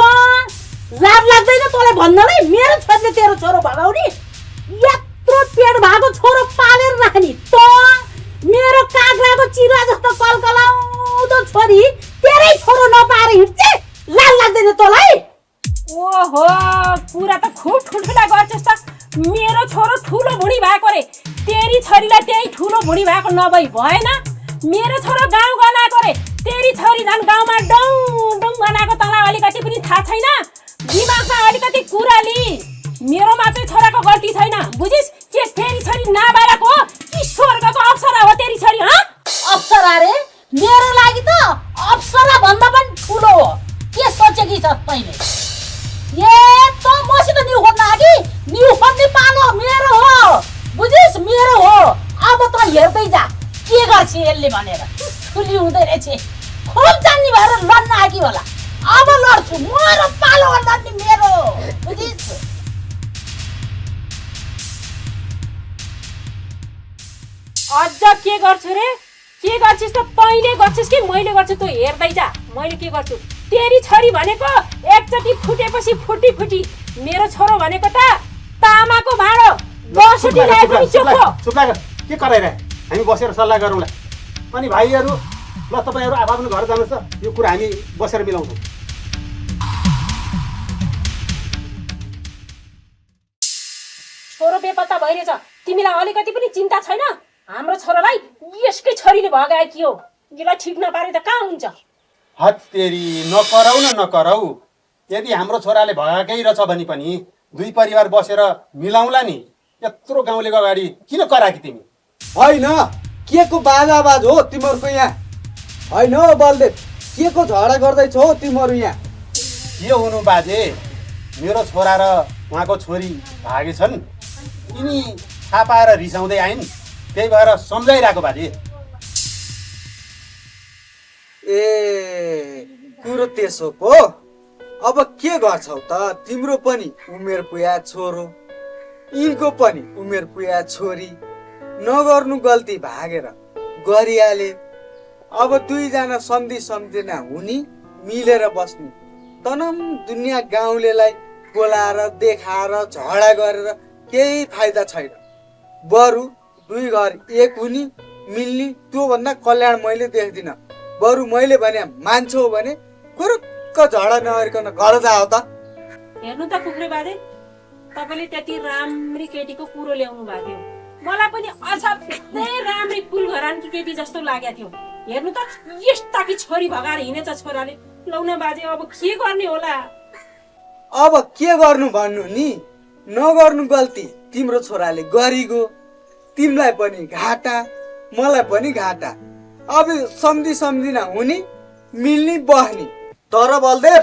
लाज लाग्दैन तँलाई भन्नलाई? मेरो छोरीले तेरो छोरो भगाउने? यत्रो पेट भएको छोरो पालेर राख्ने त मेरो काग्राको चिरा जस्तो कलकलाउँदो छोरी तेरै छोरो नपाएर हिँड्छ? लाज लाग्दैन तँलाई? ओहो, कुरा त खुब ठुल्ठुला गर्छस् त। मेरो छोरो ठुलो भुँडी भएको रे, तेरी छोरीलाई त्यही ठुलो भुँडी भएको नभई भएन? मेरो छोरो गाउँ गनाएको रे, तेरी छोरी झन् गाउँमा डङ डङ गनाएको। तँलाई अलिकति पनि थाहा छैन? दिमागमा अलिकति कुरा लि। मेरोमा चाहिँ छोराको गल्ती छैन, बुझिस्? के तेरी छोरी नाबालक हो कि स्वर्गको अप्सरा हो तेरी छोरी? अप्सरा रे? मेरो लागि त अप्सरा भन्दा पनि ठुलो हो। के सोचेकी छ तैँले? त मसित न्यु खोज्न आगी? न्यु खोज्ने पालो मेरो हो, बुझिस्? मेरो हो। अब त हेर्दै जा के गर्छ यसले भनेर। ठुली हुँदै रहेछ, छोप जान्ने भएर लड्न आएकी होला। अब लड्छु, मेरो पालो लड्ने मेरो, बुझिस्? अझ के गर्छु रे? के गर्छिस् त? तैँले गर्छिस् कि मैले गर्छु? तँ हेर्दै जा, मैले के गर्छु। तेरी छोरी भनेको एकचोटि फुटेपछि फुटी मेरो छोरो भनेको त तामाको भाँडो 10 वटी ल्याए पनि चोखो। चुप लाग, के कराइरहे? हामी बसेर सल्लाह गरौँला। अनि भाइहरू, ल तपाईँहरू आफ्नो घर जानुहोस् त, यो कुरा हामी बसेर मिलाउँछौँ। छोरो बेपत्ता भइरहेछ, तिमीलाई अलिकति पनि चिन्ता छैन? हाम्रो छोरालाई यसकै छोरीले भगाए कि हो? यसलाई ठिक नपारे त कहाँ हुन्छ? हत्तेरी, नकराउ न नकराउ। यदि हाम्रो छोराले भगाएकै रहेछ भने पनि दुई परिवार बसेर मिलाउँला नि। यत्रो गाउँलेको अगाडि किन कराकी तिमी? होइन, के को बाजाबाज हो तिमीहरूको यहाँ? होइन हो बलदेव, के को झगडा गर्दैछ हो तिमीहरू यहाँ? के हुनु बाजे, मेरो छोरा र उहाँको छोरी भागेछन्। यिनी थाहा पाएर रिसाउँदै आइन्, त्यही भएर सम्झाइरहेको बाजे। ए, कुरो त्यसो पो। अब के गर्छौ त? तिम्रो पनि उमेर पुया छोरो, यिनको पनि उमेर पुया छोरी, नगर्नु गल्ती भागेर गरिहाले। अब दुईजना सम्झिना हुने, मिलेर बस्ने। तनम दुनियाँ गाउँलेलाई बोलाएर देखाएर झगडा गरेर केही फाइदा छैन। बरु दुई घर एक हुने, मिल्ने, त्योभन्दा कल्याण मैले देख्दिनँ। बरु मैले भने मान्छौ भने कुरुक्क झगडा नगरिकन घर जाओ त। हेर्नु त कुकुरे बाजे, तपाईँले त्यति राम्री केटीको कुरो ल्याउनु भएको थियो। मलाई पनि असाध्यै राम्री फुल घरानकी केटी जस्तो लागेको थियो। हेर्नु त, यस्ता कि छोरी भगाएर हिँडेछ छोराले। लौ न बाजे, अब के गर्ने होला? अब के गर्नु भन्नु नि? नगर्नु गल्ती तिम्रो छोराले गरिगयो। तिमीलाई पनि घाटा, मलाई पनि घाटा। अब सम्झिना हुने, मिल्ने, बस्ने। तर बलदेव,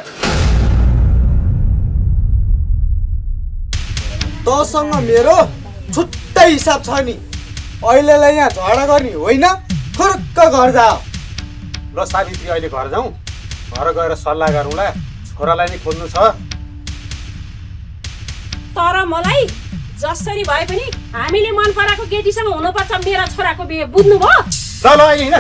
तँसँग मेरो छुट्टै हिसाब छ नि। अहिलेलाई यहाँ झगडा गर्ने होइन, फुरुक्क घर जाऊ। ल सावित्री, अहिले घर जाउँ, घर गएर सल्लाह गरौँला। छोरालाई नै खोज्नु छ। तर मलाई जसरी भए पनि हामीले मन पराएको केटीसँग हुनुपर्छ मेरा छोराको बिहे, बुझ्नुभयो? ल अहिले हिँड।